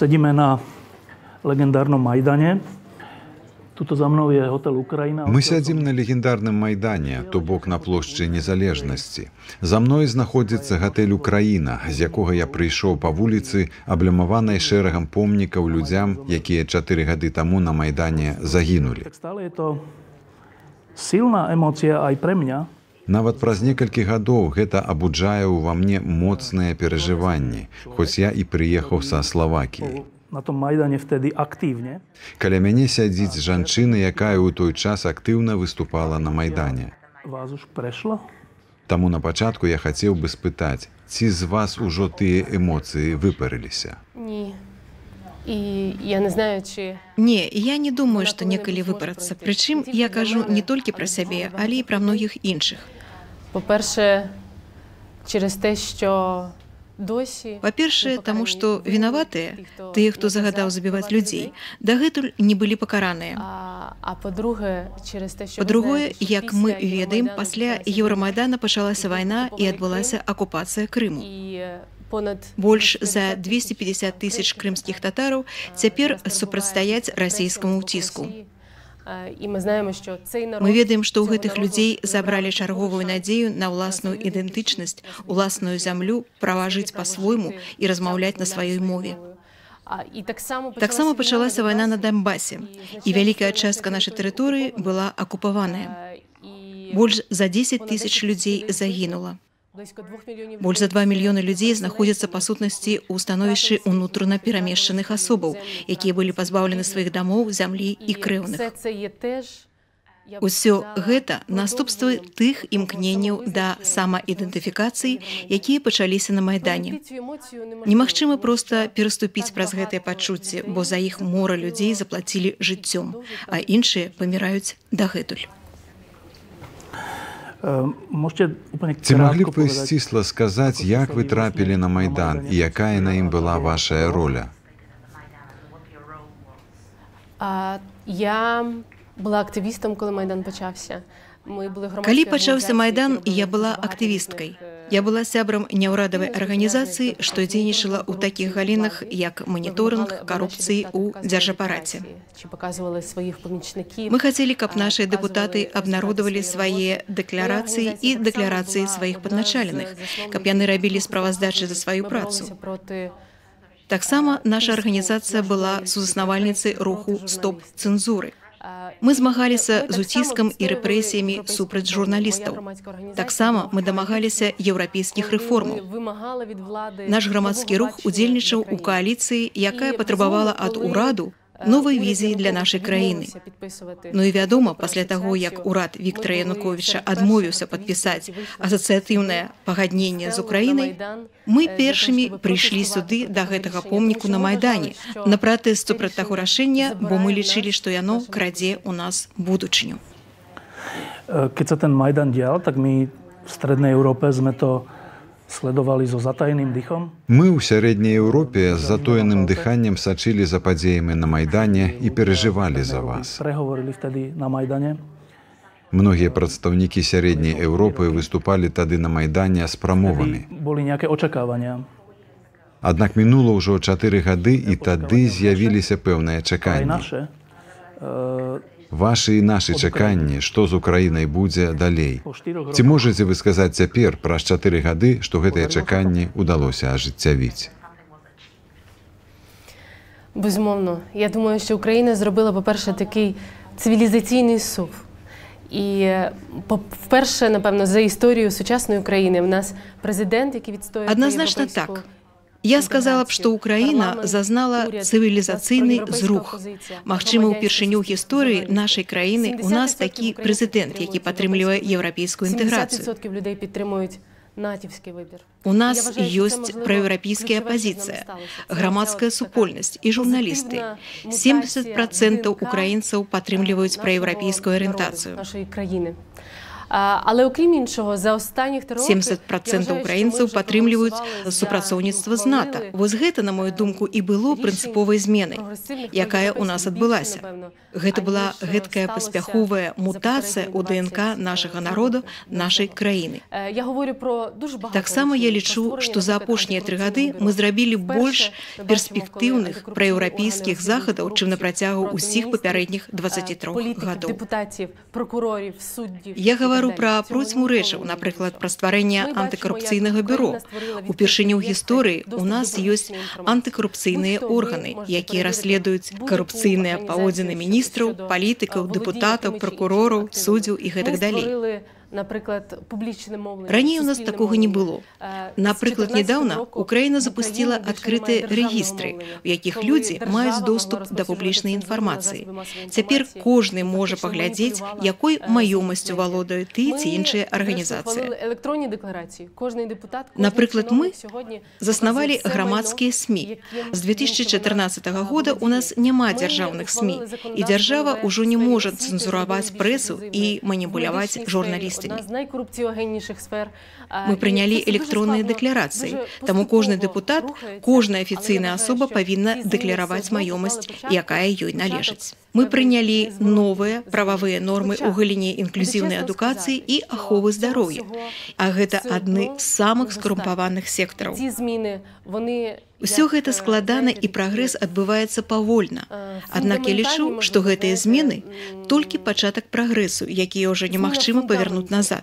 Sedíme na legendárnom Majdane. Tuto za mnou je hotel Ukrajina. Мы сядзім на легендарным Майдане, то бок на плошчы Незалежнасці. За мной знаходзіцца гатэль «Украіна», з якога я прыйшоў па вуліцы, аблямаванай шэрагам помнікаў людзям, якія 4 гады таму на Майдане загінулі. Tak stále je to silná emócia aj pre mňa. Нават праз некалькі гадоў гэта абуджае ўва мне моцныя перажыванні, хоць я і прыехаў са Славакіі. Na tom Majdane vtedy aktívne. Каля мяне сядзіць жанчына, якая ў той час актыўна выступала на Майдане. Vás už prešlo? Таму на пачатку я хацеў бы спытаць, ці з вас ужо тыя эмоцыі выпарыліся? Ні. І я не знаю, či... Не, я не думаю, што некалі выпарацца. Прычым я кажу не толькі пра сябе, але і пра многіх іншых. По-перше, через те, що досі... Па-першае, таму што вінаватыя, тыя, хто загадаў забіваць людзей, дагэтуль не былі пакараныя. А по-друге, через те, що Па-другое, як мы ведаем, пасля Еўрамайдана пачалася вайна і адбылася акупацыя Крыму. Больш за 250 тысяч крымскіх татараў цяпер супрацьстаяць расійскаму ўціску. Мы ведаем, што ў гэтых людзей забралі чарговую надзею на ўласную ідэнтычнасць, уласную зямлю, права жыць па-свойму і размаўляць на сваёй мове. Таксама пачалася вайна на Донбасе, і вялікая частка нашай тэрыторыі была акупаваная. Больш за 10 тысяч людзей загінула. Больш за 2 мільёны людзей знаходзяцца па сутнасці ў становішчы ўнутрана перамешчаных асобаў, якія былі пазбаўлены сваіх дамоў, зямлі і крэўных. Усё гэта наступствы тых імкненняў да самаідэнтыфікацыі, якія пачаліся на Майдане. Немагчыма проста пераступіць праз гэтыя пачуцці, бо за іх мора людзей заплацілі жыццём, а іншыя паміраюць дагэтуль. Ці маглі б вы сцісла сказаць, як вы трапілі на Майдан і якая на ім была вашая роля? Я была актывістам, калі Майдан пачаўся. Калі пачаўся Майдан, я была актывісткай. Я была сябрам няўрадавай арганізацыі, што дзейнічала ў такіх галінах, як маніторынг карупцыі ў дзяржапараце. Мы хацелі, каб нашыя дэпутаты абнародавалі свае дэкларацыі і дэкларацыі сваіх падначаленых, каб яны рабілі справаздачы за сваю працу. Таксама наша арганізацыя была сузаснавальніцай руху «Стоп цэнзуры». Мы змагаліся з уціскам і рэпрэсіямі супраць журналістаў. Таксама мы дамагаліся еўрапейскіх рэформаў. Наш грамадскі рух удзельнічаў у кааліцыі, якая патрабавала ад ураду новай візіі для нашай краіны. Ну і вядома, пасля таго, як урад Віктара Януковіча адмовіўся падпісаць асацыятыўнае пагадненне з Украінай, мы першымі прыйшлі сюды да гэтага помніку на Майдане, на пратэст супраць таго рашэння, бо мы лічылі, што яно крадзе ў нас будучыню. Keď sa ten Majdan dial, tak my v Strednej Európe sme to sledovali so zatajeným dychom. Мы ў Сярэдняй Еўропе з затоеным дыханнем сачылі за падзеямі на Майдане і перажывалі за вас. Prehovorili vtedy na Majdane. Многія прадстаўнікі Сярэдняй Еўропы выступалі тады на Майдане з прамовамі. Boli nejaké očakávania. Аднак мінула ўжо 4 гады, і тады з'явіліся пэўныя чаканні. Вашы і нашы чаканні, што з Украінай будзе далей. Ці можаце вы сказаць цяпер, праз 4 гады, што гэтыя чаканні ўдалося ажыццявіць? Безумовно. Я думаю, що Україна зробила, по-перше, такий цивілізаційний сув. І вперше, напевно, за історію сучасної України в нас президент, який відстоює Адназначна так. Я сказала б, што Украіна зазнала цывілізацыйны зрух. Магчыма, упершыню ў гісторыі нашай краіны у нас такі прэзідэнт, які падтрымлівае еўрапейскую інтэграцыю. У нас ёсць праеўрапейская апазіцыя, грамадская супольнасць і журналісты. 70% украінцаў падтрымліваюць праеўрапейскую арыентацыю. Але окрім іншого, за останніх 3 роки 70% украінцаў падтрымліваюць супрацоўніцтва з НАТО. Вось гэта, на мою думку, і было прынцыповай зменай, якая ў нас адбылася. Гэта была гэткая паспяховая мутацыя ў ДНК нашага народу, нашай краіны. Таксама я лічу, што за апошнія 3 гады мы зрабілі больш перспектыўных праеўрапейскіх захадаў, чым на працягу ўсіх папярэдніх 23 гадоў. Я гавару пра процьму рэчаў, напрыклад, пра стварэнне антыкарупцыйнага бюро. Упершыню ў гісторыі у нас ёсць антыкарупцыйныя органы, якія расследуюць карупцыйныя паводзіны міністраў, палітыкаў, дэпутатаў, пракурораў, суддзяў і гэтак далей. Раней у нас такога не было. Напрыклад, нядаўна Украіна запусціла адкрытыя рэгістры, у якіх людзі маюць доступ да публічнай інфармацыі. Цяпер кожны можа паглядзець, якой маёмасцю валодае ты ці іншая арганізацыя. Напрыклад, мы заснавалі грамадскія СМІ. З 2014 года у нас няма дзяржаўных СМІ, і дзяржава ўжо не можа цэнзураваць прэсу і маніпуляваць журналістамі. Мы прынялі электронныя дэкларацыі, таму кожны дэпутат, кожная афіцыйная асоба павінна дэклараваць маёмасць, якая ёй належыць. Мы прынялі новыя прававыя нормы ў галіне інклюзіўнай адукацыі і аховы здароўя, а гэта адны з самых скарумпаваных сектараў. Усё гэта складана і прагрэс адбываецца павольна. Аднак я лічу, што гэтыя змены толькі пачатак прагрэсу, які ўжо немагчыма павярнуць назад.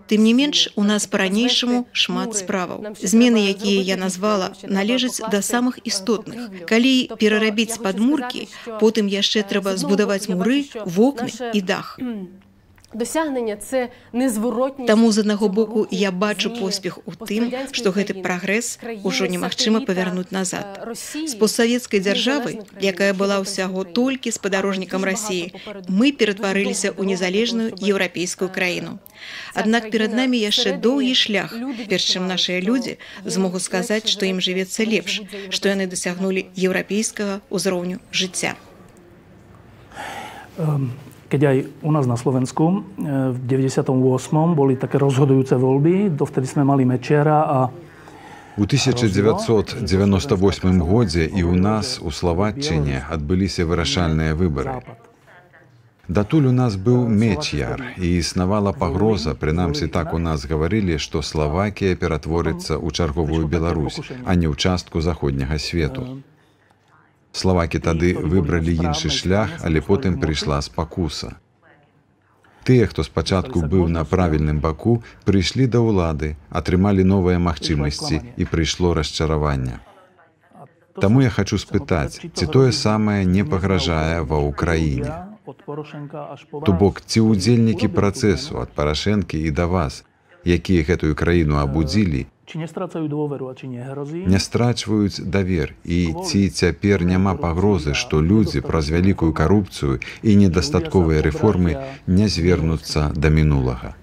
Тым не менш, у нас па-ранейшаму шмат справаў. Змены, якія я назвала, належаць да самых істотных. Калі перарабіць падмуркі, потым яшчэ трэба збудаваць муры, вокны і дах. Таму, з аднаго боку, я бачу поспех у тым, што гэты прагрэс ужо немагчыма павярнуць назад. З постсавецкай дзяржавы, якая была ўсяго толькі спадарожнікам Расіі, мы ператварыліся ў незалежную еўрапейскую краіну. Аднак перад намі яшчэ доўгі шлях, перш чым нашыя людзі змогуць сказаць, што ім жывецца лепш, што яны дасягнулі еўрапейскага ўзроўню жыцця. Keď aj u nás na Slovensku v 98. boli také rozhodujúce voľby, dovtedy sme mali Mečiara a У 1998 годзе і ў нас у Словаччыне адбыліся вырашальныя выбары. Датуль у нас быў Мечяр, і існавала пагроза, прынамсі так у нас гаварылі, што Славакія ператворыцца ў чарговую Беларусь, а не ў частку заходняга свету. Словакі тады выбралі іншы шлях, але потым прыйшла спакуса. Тыя, хто спачатку быў на правільным баку, прыйшлі да ўлады, атрымалі новыя магчымасці і прыйшло расчараванне. Таму я хачу спытаць, ці тое самае не пагражае ва Украіне? То бок, ці ўдзельнікі працэсу ад Парашэнкі і да вас, якія гэтую краіну абудзілі, не страчваюць давер і ці цяпер няма пагрозы, што людзі праз вялікую карупцыю і недастатковыя рэформы не звернуцца да мінулага.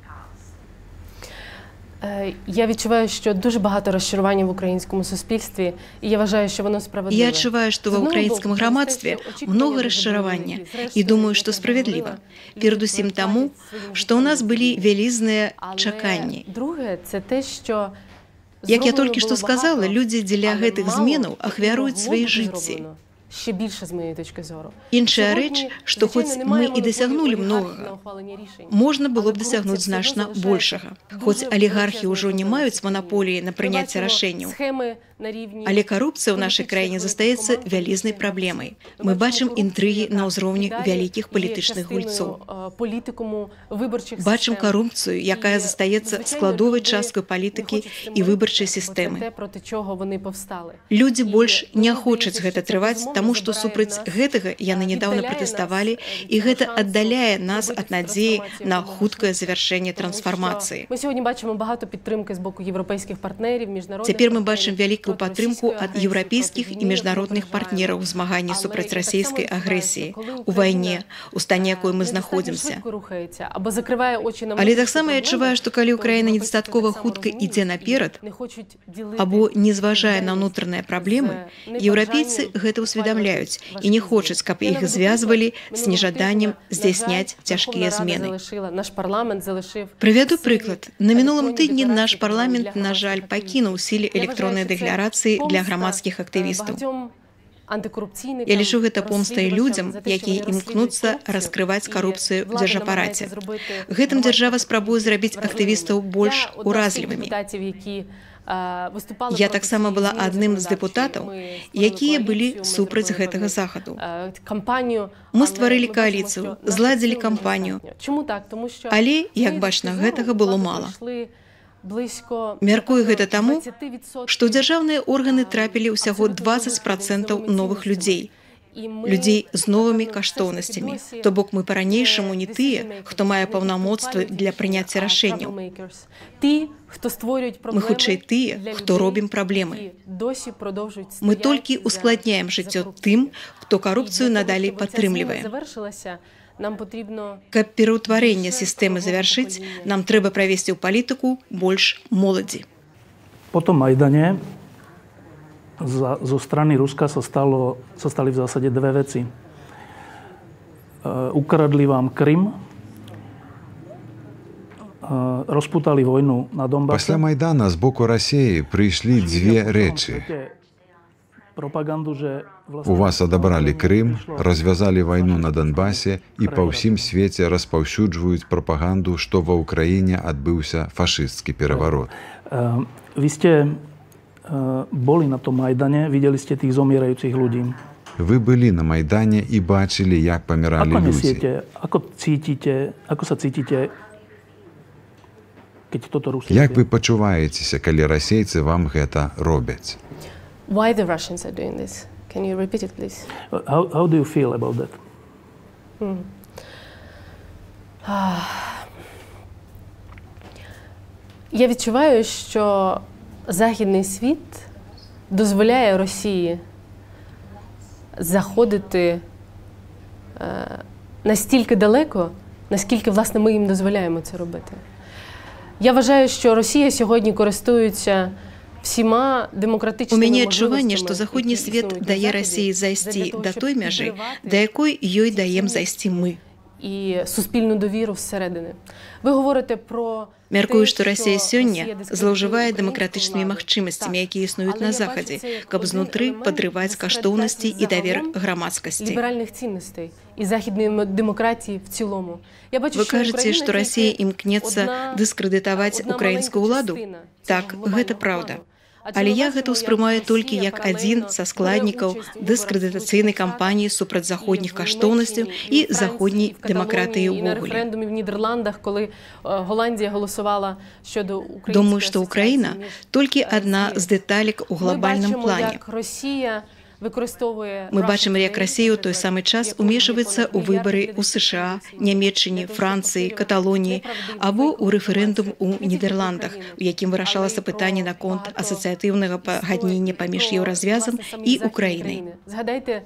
Я відчуваю, що дуже багато розчарування в українському суспільстві, і я вважаю, що воно справедливе. Я адчуваю, што ва ўкраінскім грамадстве многа расчаравання, і думаю, што справядліва. Перадусім таму, што ў нас былі вялізныя чаканні. Друге, це те, що Як я толькі што сказала, людзі дзеля гэтых зменаў ахвяруюць свае жыцці. Іншая рэч, што хоць мы і дасягнулі многага, можна было б дасягнуць значна большага. Хоць алігархі ўжо не маюць манаполіі на прыняцце рашэнняў, але карупцыя ў нашай краіне застаецца вялізнай праблемай. Мы бачым інтрыгі на ўзроўні вялікіх палітычных гульцоў. Бачым карупцыю, якая застаецца складовай часткай палітыкі і выбарчай сістэмы. Людзі больш не хочуць гэта трываць, таму што супраць гэтага яны нядаўна пратэставалі, і гэта аддаляе нас ад надзеі на хуткае завяршэнне трансфармацыі. Цяпер мы бачым вялікую падтрымку ад еўрапейскіх і міжнародных партнераў у змаганні супраць расійскай агрэсіі, у вайне, у стане якой мы знаходзімся. Але таксама я адчуваю, што калі Украіна недастаткова хутка ідзе наперад або не зважае на ўнутраныя праблемы, еўрапейцы гэта ўсведамляюць. паведамляюць і не хочуць, каб іх звязвалі з нежаданнем здзяйсняць цяжкія змены. Прывяду прыклад. На мінулым тыдні наш парламент, на жаль, пакінуў сіле электроннай дэкларацыі для грамадскіх актывістаў. Я лічу гэта помстай людзям, якія імкнуцца раскрываць карупцыю ў дзяржапараце. Гэтым дзяржава спрабуе зрабіць актывістаў больш уразлівымі. Я таксама была адным з дэпутатаў, якія былі супраць гэтага захаду. Мы стварылі кааліцыю, зладзілі кампанію, але, як бачна, гэтага было мала. Мяркую гэта таму, што ў дзяржаўныя органы трапілі ўсяго 20% новых людзей, людзей з новымі каштоўнасцямі. То бок мы па-ранейшаму не тыя, хто мае паўнамоцтвы для прыняцця рашэнняў. Мы хутчэй тыя, хто робім праблемы. Мы толькі ускладняем жыццё тым, хто карупцыю надалей падтрымлівае. Каб пераўтварэнне сістэмы завяршыць, нам трэба правесці ў палітыку больш моладзі. Po tom Majdane zo strany Ruska sa stali v zásade dve veci. Ukradli vám Krym, rozputali vojnu na Donbase. Пасля Майдана з боку Расеі прыйшлі дзве рэчы. У вас адабралі Крым, развязалі вайну на Донбасе і па ўсім свеце распаўсюджваюць прапаганду, што ва Украіне адбыўся фашысцкі пераварот. Vy ste boli na tom Majdane, videli ste tých zomierajúcich ľudí. Вы былі на Майдане і бачылі, як паміралі Ako людзі. nesiete, ako cítite, ako sa cítite, keď toto Rusi Як robia? вы пачуваецеся, калі расейцы вам гэта робяць? Why the Russians are doing this? Can you repeat it, please? How do you feel about that? Я відчуваю, що західний світ дозволяє Росії заходити настільки далеко, наскільки, власне, ми їм дозволяємо це робити. Я вважаю, що Росія сьогодні користується всіма У демократичними мяне адчуванне, можливостями, што заходні які свет існують на дае Заході, Расіі зайсці для того, да щоб той мяжы, підривати да якой ёй ці даем цінності зайсці мы. і суспільну довіру зсередини. Ви говорите про Мяркую, те, што Расія сёння Росія дискредитує злоўжывае українську дэмакратычнымі владу. магчымасцямі, Так. якія існуюць Але на я бачу Захадзе, це як каб один знутры елемент падрываць каштоўнасці і давер загалом грамадскасці. ліберальних цінностей і західної демократії в цілому. Я бачу, Вы що кажаце, Україна што Расія тільки імкнецца дыскрэдытаваць одна украінскую маленька ўладу? частина цього Так, гэта глобального праўда. плану. Адже Але ми я бачимо, гэта як ўспрымаю толькі Росія як адзін паралельно са бере складнікаў участь у виборах дыскрэдытацыйнай Сполучених кампаніі Штатів, супраць і заходніх в каштоўнасцяў Німеччині, і і у Франції, заходняй і в Каталонії, дэмакратыі і на ўвогуле. референдумі в Нідерландах, коли Голландія голосувала щодо української Думаю, што Украіна асоціації між, толькі адна з з дэталек у Ми глобальным бачимо, плане. як Росія використовує Мы Russia бачым, як Today, Расія ў той наприклад, самы час яку вони умешваецца понад ў мільярд выбары ў глядачів США, у світі, Нямеччыне, для того, щоб Францыі, поширювати Каталоніі неправдиві або ў фейкові рэферэндум у інформації не тільки про Нідерландах, Україну, у якім але вырашалася й про пытанне наконт багато асацыятыўнага пагаднення історій паміж про, Еўразвязам власне, самі і західні Украінай. країни. Згадайте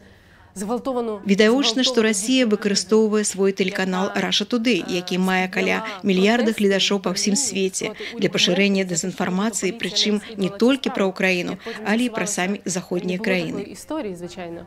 зґвалтовану Відавочна, што зґвалтовану Расія дівчину выкарыстоўвае свой тэлеканал яка, Russia Today, які мае каля підняла мільярда протести гледачоў в па ўсім Берліні свеце проти для уряду пашырэння Меркель за те, що дэзінфармацыі, поліція не прычым не розслідувала толькі цю пра справу. Украіну, Як потім але і пра з'ясувалося, самі заходнія не було краіны. такої історії, звичайно.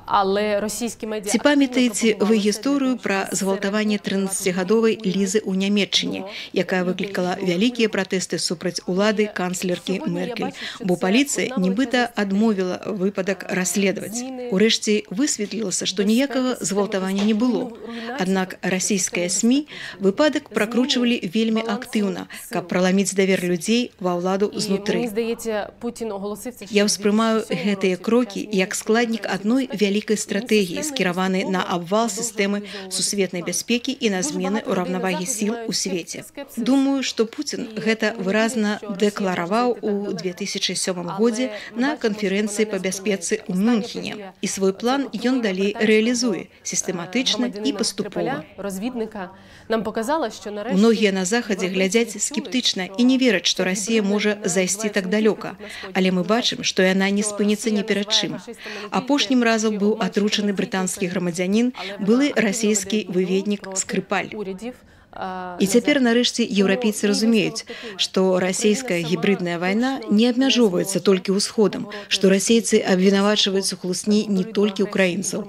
Але російські медіа Ці активно памятаеце вы пропагували це для гісторыю того, пра щоб згвалтаванне зсередини 13-гадовай уряд Лізы ў Нямеччыне, до якая людей, выклікала до вялікія уряду. пратэсты супраць улады І канцлеркі сьогодні я Меркель, бачу, що бо це паліцыя одна нібыта величезна адмовіла выпадак расследаваць. зміни Урэшце высветлілася, што безпеки, ніякага системи згвалтавання не безпеки, было. руйнацію Аднак системи расійскія безпеки СМІ світу. выпадак Зміни пракручвалі вельмі балансу актыўна, сил. каб праламіць давер людзей ва ўладу І знутры. мені здається, Путін оголосив це ще Я в ўспрымаю 2007 гэтыя році під крокі час як Мінської складнік конференції адной безпеки. вялікай І він стратэгіі, системно і скіраванай на поступово абвал продовжує сістэмы реалізовувати сусветнай цей план. бяспекі і на Дуже змены багато людей на ўраўнавагі Заході сіл мають у свеце. скепсис. Думаю, што Пуцін І гэта вони не вірять, выразна що Росія може дэклараваў зайти так у далеко. 2007 Але годзе ми на бачимо, що канферэнцыі вона па не бяспецы спиняється. ў Остання Мюнхене. подія І свой це план ён отруєння далей британського рэалізуе сістэматычна і громадянина паступова. Скрипаля, розвідника, нам показала, що нарешті Многія на Захадзе європейці глядзяць відчули, скептычна що і не вераць, што ця Расія гібридна можа війна зайсці відбувається так не тільки далёка. тут, на Сході, Але мы а бачым, што яна не що спыніцца Росія ні перад називає чым. фашистами не тільки Апошнім разам чи быў обманщиками атручаны не тільки брытанскі українців, грамадзянін, але вона былы активно расійскі веде війну выведнік проти Скрыпаль. урядів І цяпер нарэшце еўрапейцы разумеюць, што расійская гібрыдная вайна не абмяжоўваецца толькі ўсходам, што расейцы абвінавачваюць у хлусні не толькі украінцаў.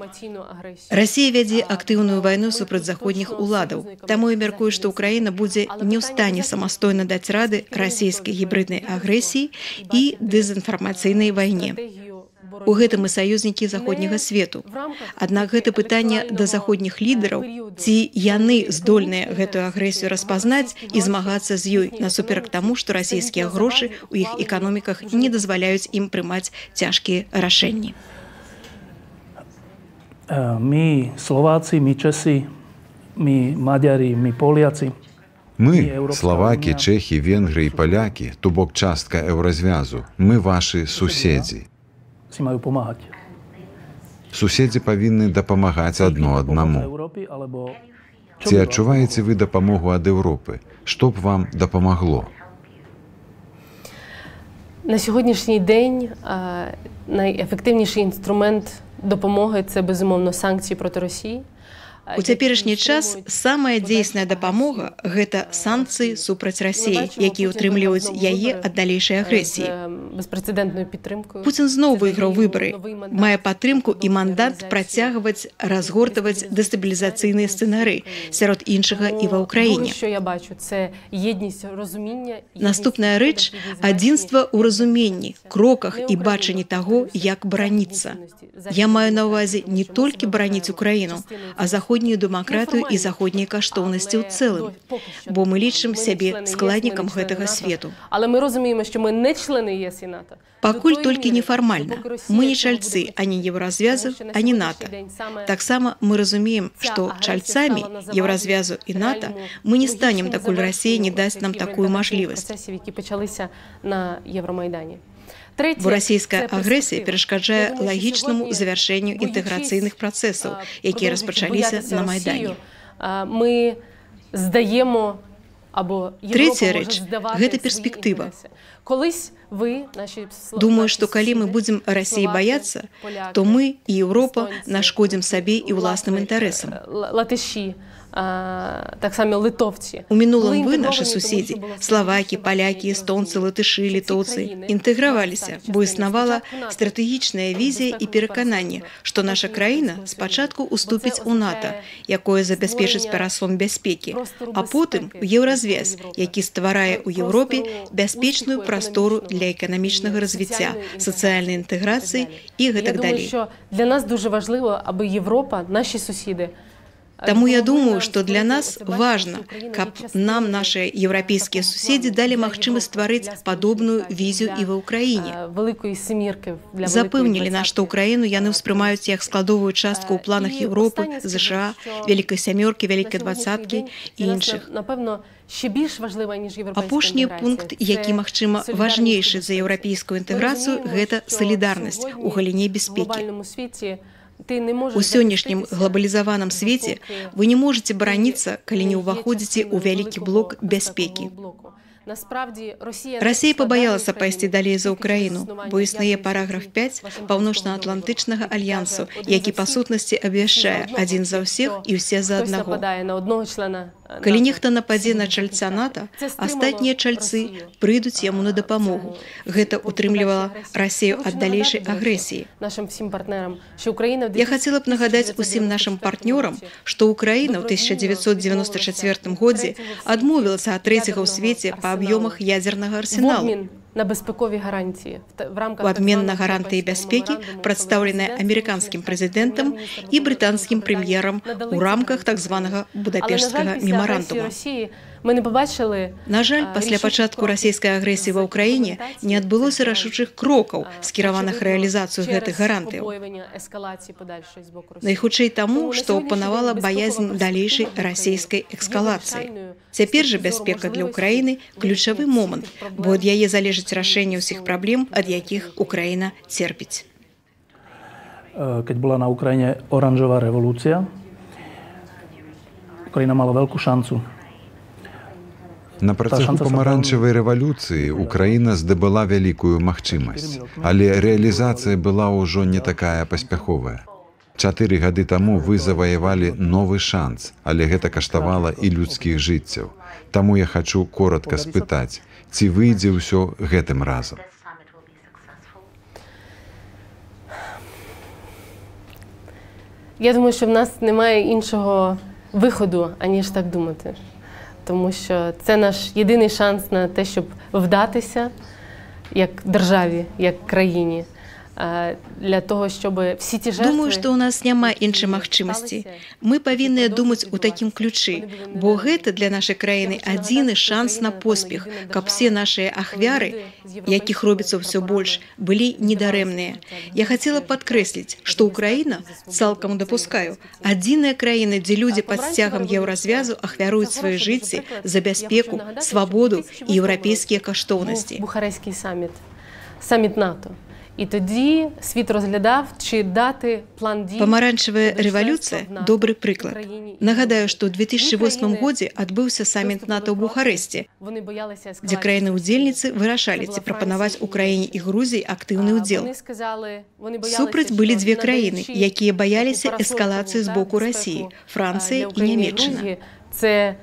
Расія вядзе актыўную вайну супраць заходніх уладаў. Таму я мяркую, што Украіна будзе не ў стане самастойна даць рады расійскай гібрыднай агрэсіі і дэзінфармацыйнай вайне. У гэтым і саюзнікі заходняга свету. Аднак гэта пытанне да заходніх лідараў, ці яны здольныя гэтую агрэсію распазнаць і змагацца з ёй насуперак таму, што расійскія грошы ў іх эканоміках не дазваляюць ім прымаць цяжкія рашэнні. My Slováci, my Česi, my Maďari, my Poliaci. Мы, славакі, чэхі, венгры і палякі, то бок частка Еўразвязу, мы вашы суседзі. Si majú pomáhať. Суседзі павінны дапамагаць адно аднаму. Ці адчуваеце вы дапамогу ад Еўропы? Што б вам дапамагло? На сьогоднішній день найефективніший інструмент допомоги – це, безумовно, санкції проти Росії. У цяперашні час самая дзейсная дапамога гэта санкцыі супраць Расіі, якія ўтрымліваюць яе ад далейшай агрэсіі. Пуцін зноў выйграў выбары, мае падтрымку і мандат працягваць разгортаваць дэстабілізацыйныя сцэнары, сярод іншага і ва Ўкраіне. Наступная рэч адзінства ў разуменні, кроках і бачанні таго, як бараніцца. Я маю на ўвазе не толькі бараніць Украіну, а заходнюю дэмакратыю і заходнія каштоўнасці ў цэлым, бо мы лічым сябе складнікам гэтага свету. Але мы разумеем, што мы не члены ЕС і НАТО. Пакуль толькі нефармальна. Мы не чальцы ані Еўразвязу, ані НАТО. Таксама мы разумеем, што чальцамі Еўразвязу і НАТО мы не станем, дакуль Расія не дасць нам такую мажлівасць. Бо расійская агрэсія перашкаджае лагічнаму завяршэнню інтэграцыйных працэсаў, якія распачаліся на Майдане. Трэцяя рэч – гэта перспектыва. Думаю, што калі мы будзем Расіі баяцца, то мы і Еўропа нашкодзім сабе і ўласным інтарэсам. У мінулым вы, нашы суседзі, славакі, палякі, эстонцы, латышы, літоўцы, інтэграваліся, бо існавала стратэгічная візія і перакананне, што наша краіна спачатку уступіць у НАТО, якое забяспечыць парасон бяспекі, а потым у Еўразвяз, які стварае ў Еўропе бяспечную прастору для эканамічнага развіцця, сацыяльнай інтэграцыі і гэтак далей. Для нас дужа важліва, абы Еўропа, нашы суседзі. Таму я думаю, што для нас важна, каб нам нашыя еўрапейскія суседзі далі магчымасць стварыць падобную візію і ва Ўкраіне. Запэўнілі нас, што Украіну яны ўспрымаюць як складовую частку ў планах Еўропы, ЗША, Вялікай сямёркі, Вялікай дваццаткі і іншых. Апошні пункт, які, магчыма, важнейшы за еўрапейскую інтэграцыю, гэта салідарнасць у галіне бяспекі. У сённяшнім глобалізаваным свеце вы не можаце бараніцца, калі не ўваходзіце ў вялікі блок бяспекі. Расія пабаялася пайсці далей за Украіну, бо існуе параграф 5 Паўночна-Атлантычнага альянсу, які па сутнасці абвяшчае адзін за ўсіх і ўсе за аднаго. Калі нехта нападзе на чальца НАТО, астатнія чальцы прыйдуць яму на дапамогу. Гэта ўтрымлівала Расію ад далейшай агрэсіі. Я хацела б нагадаць усім нашым партнёрам, што Украіна ў 1994 годзе адмовілася ад трэцяга ў свеце па аб'ёмах ядзернага арсеналу. У абмен на гарантыі бяспекі, прадстаўленыя амерыканскім прэзідэнтам і брытанскім прэм'ерам у рамках так званага Будапешцкага мемарандума. На жаль, пасля пачатку расійскай агрэсіі ва Ўкраіне не адбылося рашучых крокаў, скіраваных рэалізацыю гэтых гарантыяў. Найхутчэй таму, што панавала баязнь далейшай расійскай эскалацыі. Цяпер жа бяспека для Украіны ключавы момант, бо ад яе залежыць рашэнне ўсіх праблем, ад якіх Украіна церпіць. Keď bola na Ukrajine oranžová revolúcia, Ukrajina mala veľkú šancu. На працягу памаранчавай рэвалюцыі Украіна здабыла вялікую магчымасць, але рэалізацыя была ўжо не такая паспяховая. 4 гады таму вы заваявалі новы шанц, але гэта каштавала і людскіх жыццяў. Таму я хачу коратка спытаць, ці выйдзе ўсё гэтым разам? Я думаю, що в нас немає іншого виходу, аніж так думати. Тому що це наш єдиний шанс на те, щоб вдатися як державі, як країні. Для того, щоб всі ті жертви. Думаю, што ў нас няма іншай магчымасці. Мы павінныя думаць у такім ключы, бо гэта для нашай краіны адзіны шанс на поспех, каб все нашыя ахвяры, якіх робіцца ўсё больш, былі недарэмныя. Я хацела падкрэсліць, што Украіна, цалкам дапускаю, адзіная краіна, дзе людзі пад сцягам Еўразвязу ахвяруюць свае жыцці за бяспеку, свабоду і еўрапейскія каштоўнасці. Бухарестський саміт, саміт НАТО. І тоді світ розглядав, чи дати план дій. Памаранчавая рэвалюцыя — добры прыклад. Нагадаю, што ў 2008 годзе адбыўся саміт НАТО ў Бухарэсце, дзе краіны-удзельніцы вырашалі, ці прапанаваць Украіне і Грузіі актыўны ўдзел. Супраць былі дзве краіны, якія баяліся эскалацыі з боку Расіі: Францыя і Нямеччына. Це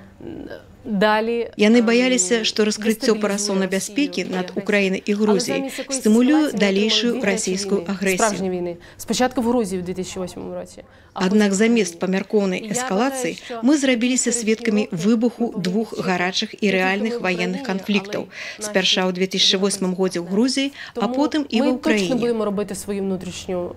далі Яны баяліся, што раскрыццё парасона бяспекі над Украінай і Грузіяй стымулюе далейшую расійскую агрэсію. Війни. Спочатку в Грузії в 2008 році. Аднак замест памяркоўнай эскалацыі мы зрабіліся сведкамі выбуху двух гарачых і рэальных ваенных канфліктаў. Спярша ў 2008 годзе ў Грузіі, а потым і ва Ўкраіне. Будемо робити свою внутрішню.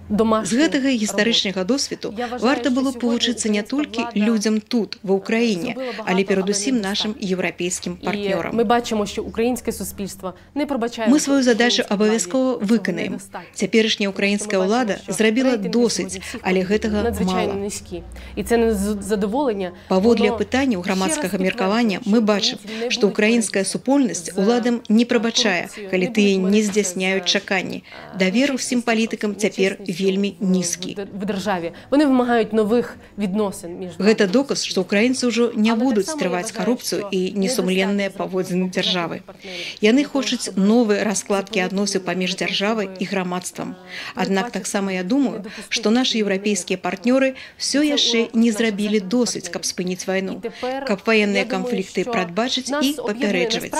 З гэтага гістарычнага досведу варта было павучыцца не толькі людзям тут, ва Ўкраіне, але перадусім нашым еўрапейскім партнёрам. Мы бачимо, що українське суспільство не пробачає. Мы сваю задачу абавязкова выканаем. Цяперашняя украінская ўлада зрабіла досыць, але гэтага мала. Низькі. І це незадоволення. Паводле апытанняў грамадскага меркавання мы бачым, што ўкраінская супольнасць уладам не прабачае, калі тыя не здзяйсняюць чаканні. Давер усім палітыкам цяпер вельмі нізкі. В державі. Вони вимагають нових відносин між Гэта доказ, што ўкраінцы ўжо не будуць трываць карупцыю і несумленныя паводзіны дзяржавы. Яны хочуць новыя раскладкі адносін паміж дзяржавай і грамадствам. Аднак таксама я думаю, што нашы еўрапейскія партнёры ўсё яшчэ не зрабілі досыць, каб спыніць вайну, каб ваенныя канфлікты прадбачыць і папярэджваць.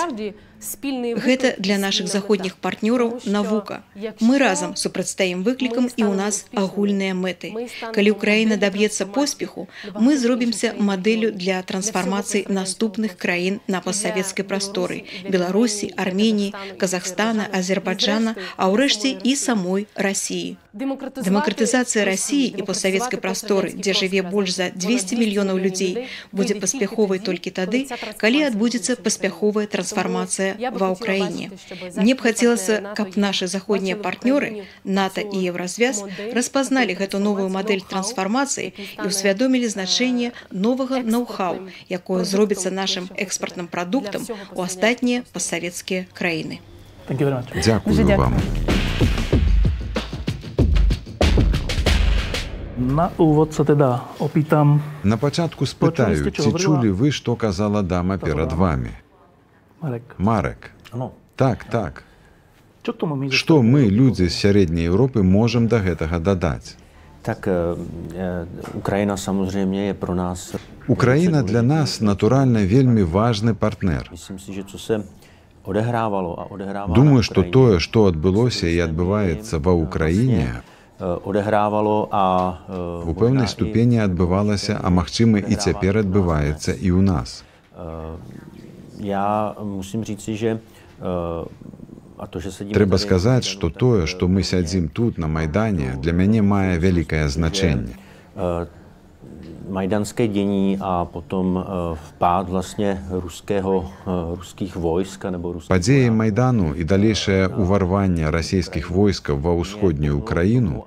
Гэта для нашых заходніх партнёраў навука. Мы разам супрацьстаім выклікам, і ў нас агульныя мэты. Калі Украіна даб'ецца поспеху, мы зробімся мадэллю для трансфармацыі наступных краін на постсавецкай прасторы: Беларусі, Арменіі, Казахстана, Азербайджана, а ўрэшце і самой Расіі. Дэмакратызацыя Расіі і постсавецкай прасторы, дзе жыве больш за 200 мільёнаў людзей, будзе паспяховай толькі тады, калі адбудзецца паспяховая трансфармацыя ва Ўкраіне. Мне б хацелася, каб нашы заходнія партнёры, НАТО і Еўразвяз, распазналі гэту новую мадэль трансфармацыі і ўсвядомілі значэнне новага ноу-хау, якое зробіцца нашым экспартным прадуктам у астатнія постсавецкія краіны. Дзякую вам. На úvod sa teda opýtam. На пачатку спытаю, ці чулі вы, што казала дама перад вамі? Марек. Марек. Так. Што Што мы, людзі з Сярэдняй Еўропы, можам да гэтага дадаць? Tak Ukrajina samozřejmě je pro nás. Украіна для нас, натуральна, вельмі важны партнер. Myslím si, že co se odehrávalo a odehrává Думаю, што тое, што адбылося і адбываецца ва Ўкраіне, odehrávalo a у пэўнай ступені адбывалася, а магчыма, і цяпер адбываецца і ў нас. Já musím říci, že a to, že sedíme Трэба tady сказаць, што тое, што мы сядзім тут, на Майдане, для мяне мае вялікае значэнне. Majdanské dění a potom vpád vlastně ruských vojsk nebo ruských Падзеі Майдану і далейшае ўварванне расійскіх войскаў ва ўсходнюю Украіну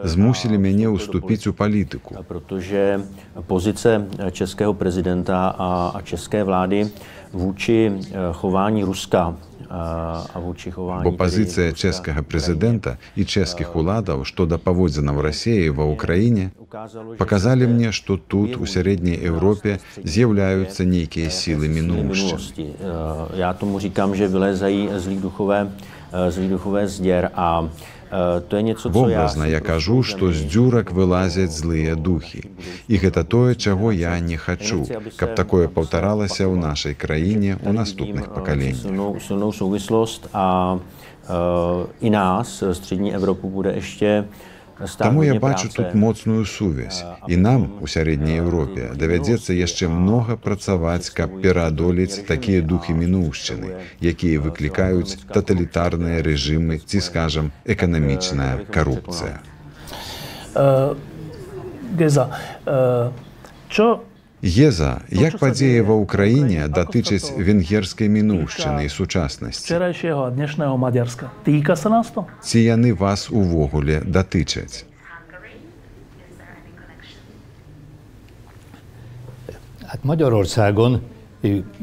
змусілі мяне ўступіць у палітыку. Protože pozice českého prezidenta a české vlády vůči chování Ruska a vůči chování Бо пазіцыя чэшскага прэзідэнта і чэшскіх уладаў што да паводзінаў Расеі ва Ўкраіне паказалі мне, што тут, у Сярэдняй Еўропе, з'яўляюцца нейкія сілы мінуўшчыны. Já tomu říkám, že vylézají zlí duchové. Zlí duchové z děr a to je něco, co я Вобразна я кажу, што з дзюрак вылазяць злыя духі. І гэта тое, чаго я не хачу, каб такое паўтаралася ў нашай краіне ў наступных пакаленнях. Silnou, silnou souvislost a i nás, střední Evropu, bude ještě stát Таму я hodně бачу práce. Тут моцную сувязь. І нам у сярэдняй Еўропе давядзецца яшчэ многа працаваць, каб пераадолець такія духі мінуўшчыны, якія выклікаюць таталітарныя рэжымы ці, скажам, эканамічная карупцыя. Geza, čo Геза, як čo sa падзеі deje ва v Ўкраіне Ukrajine, ako sa датычаць to венгерскай мінуўшчыны і týka сучаснасці? Včerajšieho a dnešného Maďarska? Týka sa nás to? Ці яны вас увогуле датычаць? Hát Magyarországon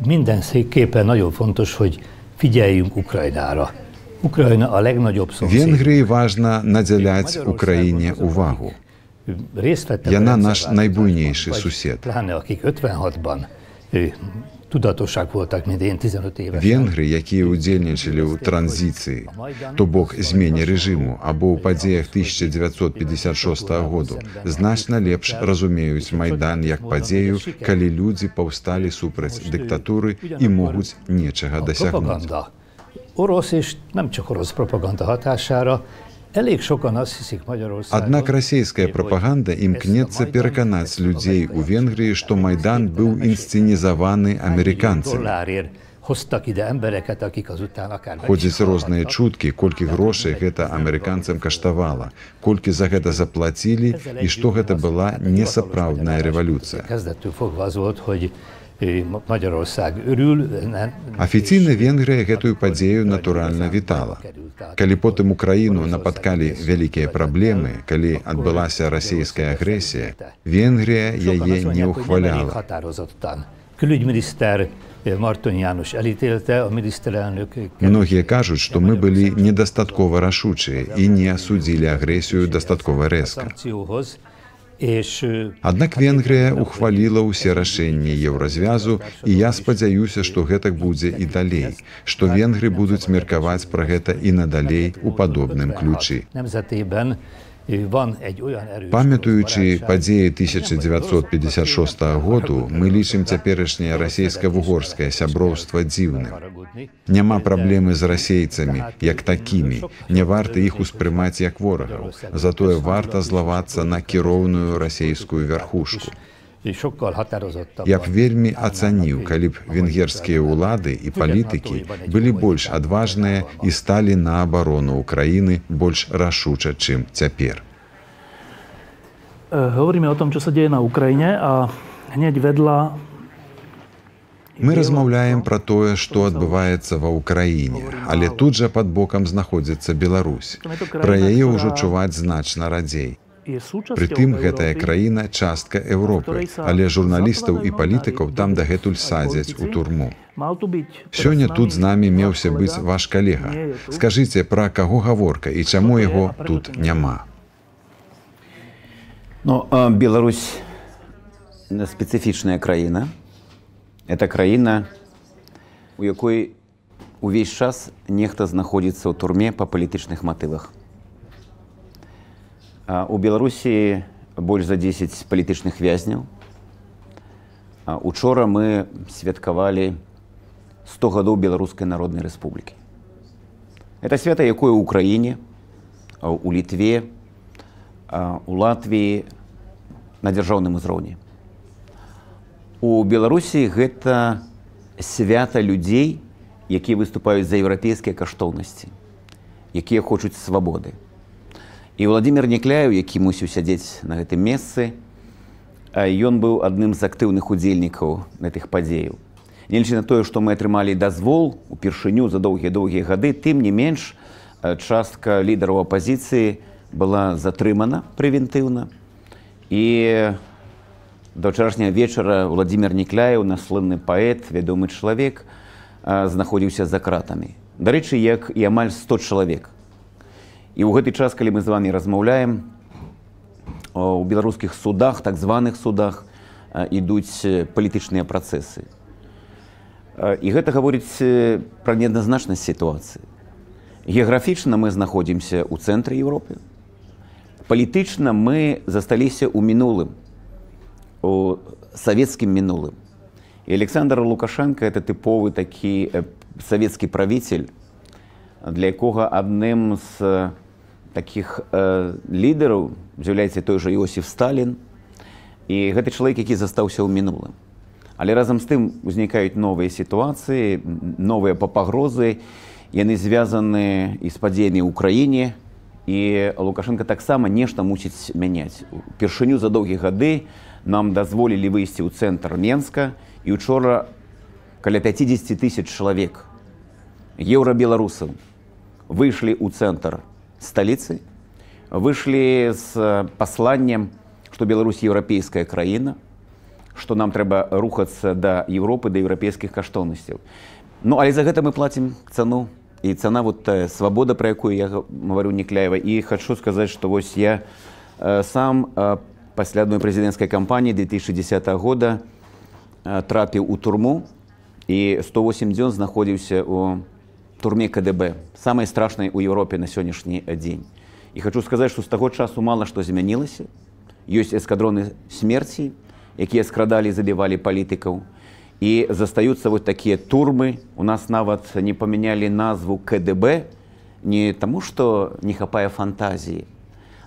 mindenképpen nagyon fontos, hogy figyeljünk Ukrajnára. Ukrajna a legnagyobb szomszéd. Венгрыі важна надзяляць Украіне увагу. Részt vettek a Яна наш rendszerváltozásban, найбуйнейшы vagy сусед. pláne akik 56-ban tudatosak voltak, mint én 15 évesen. Венгры, якія ўдзельнічалі ў транзіцыі, то бок змене рэжыму або ў падзеях 1956 году, значна лепш разумеюць Майдан як падзею, калі людзі паўсталі супраць дыктатуры і могуць нечага A дасягнуць. propaganda orosz és nem csak orosz propaganda hatására elég sokan azt hiszik Magyarországon, Аднак расійская hogy прапаганда ezt a імкнецца Majdant, пераканаць ezt a людзей у amerikai Венгрыі, што Майдан быў інсцэнізаваны millió амерыканцамі. Dollárért hoztak ide embereket, akik azután akár meg is Ходзяць розныя halhattak. Чуткі, колькі грошай гэта амерыканцам каштавала, колькі за гэта заплацілі Ezzel і што együtt гэта én azt была tehát a hivatalos несапраўдная magyarázás рэвалюцыя. Kezdettől fogva az volt, hogy Magyarország örül, Афіцыйна és Венгрыя гэтую amikor падзею Ukrajna натуральна igazán вітала. bajba került, tehát Калі amikor потым у краіну Oroszország напаткалі egész вялікія követett el, праблемы, калі akkor адбылася расійская Magyarország ezt агрэсія, elítélte. Венгрыя Sokan яе azt не mondják, hogy nem elég ўхваляла. határozottan. Külügyminiszter Martonyi János elítélte, a miniszterelnök Многія кажуць, што мы былі недастаткова рашучыя і не асудзілі агрэсію дастаткова a рэзка. Szankcióhoz, és Аднак hát Венгрыя én ухваліла hogy ўсе ez рашэнні így Еўразвязу, lesz, і я társadalom is спадзяюся, што гэтак будзе і tekinti далей, ezt, што bár венгры nem будуць szabad меркаваць пра elbecsülni гэта azt, і hogy надалей meglepő у módon падобным 56 ключы. Nemzetében van egy olyan erős orosz Памятаючы barátság, падзеі ami nem vagyunk oroszok, akkor én nem 1956 kell году, haragudni мы лічым oroszokra, цяперашняе orosz расійска-вугорскае szövetségesre is kell сяброўства дзіўным. Haragudni, Няма de праблемы з расейцамі tehát як такімі, sokkal не jobban варта іх örülnék, hogyha успрымаць як ворагаў, Magyarországon затое варта közhangulat is és a злавацца на politikai кіроўную vezetés is, расійскую politikai pártok вярхушку. Is sokkal Я б határozottabban вельмі állnának ацаніў, калі б a magyar венгерскія ellenállást. ўлады і Független attól, палітыкі hogy van egy былі komoly больш vitánk адважныя і Ukrajnával ma. сталі на абарону Украіны больш рашуча, чым цяпер. Hovoríme o tom, čo sa deje na Ukrajine a hneď vedľa Мы размаўляем пра тое, што адбываецца ва Ўкраіне, але тут жа пад бокам знаходзіцца Беларусь. Пра яе ўжо чуваць значна радзей. Je súčasťou Прытым гэтая Európy, краіна частка Еўропы, але журналістаў і палітыкаў там дагэтуль aj садзяць у politici. турму. Mal tu byť teraz Сёння s тут з намі váš меўся kolega. Быць ваш калега. Nie je tu. Скажыце, пра каго гаворка і чаму Kto to je яго a prečo тут tu nie je? няма? Ну, Беларусь спецыфічная краіна. Это краіна, у якой увесь час нехта знаходзіцца ў турме па палітычных матывах. У Беларусі больш за 10 палітычных вязняў. Учора мы святкавалі 100 гадоў Беларускай Народнай Рэспублікі. Это свята, якое ў Украіне, у Літве, у Латвіі на дзяржаўным узроўні. У Беларусі гэта свята людзей, якія выступаюць за еўрапейскія каштоўнасці, якія хочуць свабоды. І Владимир Някляеў, які мусіў сядзець на гэтым месцы, ён быў адным з актыўных удзельнікаў гэтых падзеяў. Нягледзячы на тое, што мы атрымалі дазвол упершыню за доўгія-доўгія гады, тым не менш частка лідараў апазіцыі была затрымана прэвентыўна. І да ўчарашняга вечара Владимир Някляеў, наш слынны паэт, вядомы чалавек, знаходзіўся за кратамі. Дарэчы, як і амаль 100 чалавек. І ў гэты час, калі мы з вамі размаўляем, у беларускіх судах, так званых судах, ідуць палітычныя працэсы. І гэта гаворыць пра неадназначнасць сітуацыі. Геаграфічна мы знаходзімся ў цэнтры Еўропы. Палітычна мы засталіся ў мінулым, у савецкім мінулым. І Александр Лукашенко – это тыповы такі савецкі правіцель, для якога адным з такіх лідараў з'яўляецца той жа Іосіф Сталін. І гэты чалавек, які застаўся ў мінулым. Але разам з тым узнікаюць новыя сітуацыі, новыя пагрозы. Яны звязаны і з падзеямі ў краіне, і Лукашенко таксама нешта мусіць мяняць. Упершыню за доўгія гады нам дазволілі выйсці ў цэнтр Менска, і учора каля 50 тысяч чалавек, еўрабеларусаў, выйшлі ў цэнтр сталіцы, выйшлі з пасланнем, што Беларусь еўрапейская краіна, што нам трэба рухацца да Еўропы, да еўрапейскіх каштоўнасцяў. Ну, але за гэта мы плацім цану. І цана вот тая свабода, пра якую я гавару, Някляева. І хачу сказаць, што вось я сам пасля адной прэзідэнцкай кампаніі 2010 года трапіў у турму і 108 дзён знаходзіўся ў турме КДБ, самай страшнай у Еўропе на сённяшні дзень. І хачу сказаць, што з таго часу мала што змянілася. Ёсць эскадроны смерці, якія скрадалі і забівалі палітыкаў. І застаюцца вот такія турмы. У нас нават не памянялі назву КДБ не таму, што не хапае фантазіі,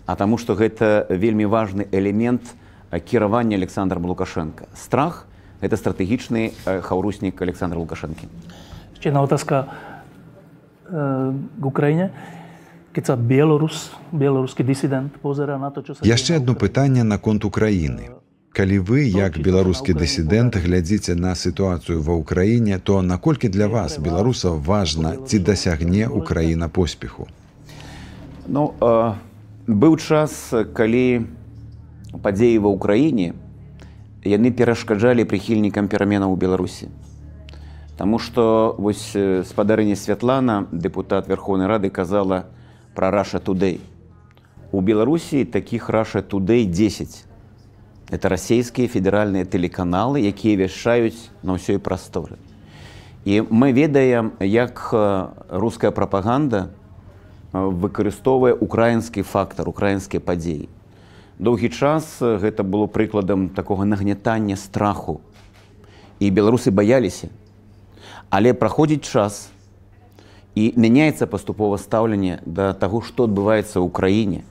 а таму, што гэта вельмі важны элемент кіравання Александром Лукашенко. Страх – это стратэгічны хаўруснік Александра Лукашэнкі. Ešte jedna otázka k Ukrajine. Keď sa bieloruský disident pozerá na to, čo sa Яшчэ одно пытанне наконт Украіны. Калі вы, як беларускі дысідэнт, глядзіце на сітуацыю ва Ўкраіне, то наколькі для вас, беларусаў, важна, ці дасягне Украіна поспеху? Ну, быў час, калі падзеі ва Ўкраіне яны перашкаджалі прыхільнікам пераменаў у Беларусі. Таму што вось спадарыня Святлана, дэпутат Верхоўнай Рады, казала пра Russia Today. У Беларусі такіх Russia Today 10. Это расійскія федэральныя тэлеканалы, якія вяшчаюць на ўсёй прасторы. І мы ведаем, як руская прапаганда выкарыстоўвае украінскі фактар, украінскія падзеі. Доўгі час гэта было прыкладам такога нагнятання страху. І беларусы баяліся. Але праходзіць час, і мяняецца паступова стаўленне да таго, што адбываецца ў краіне.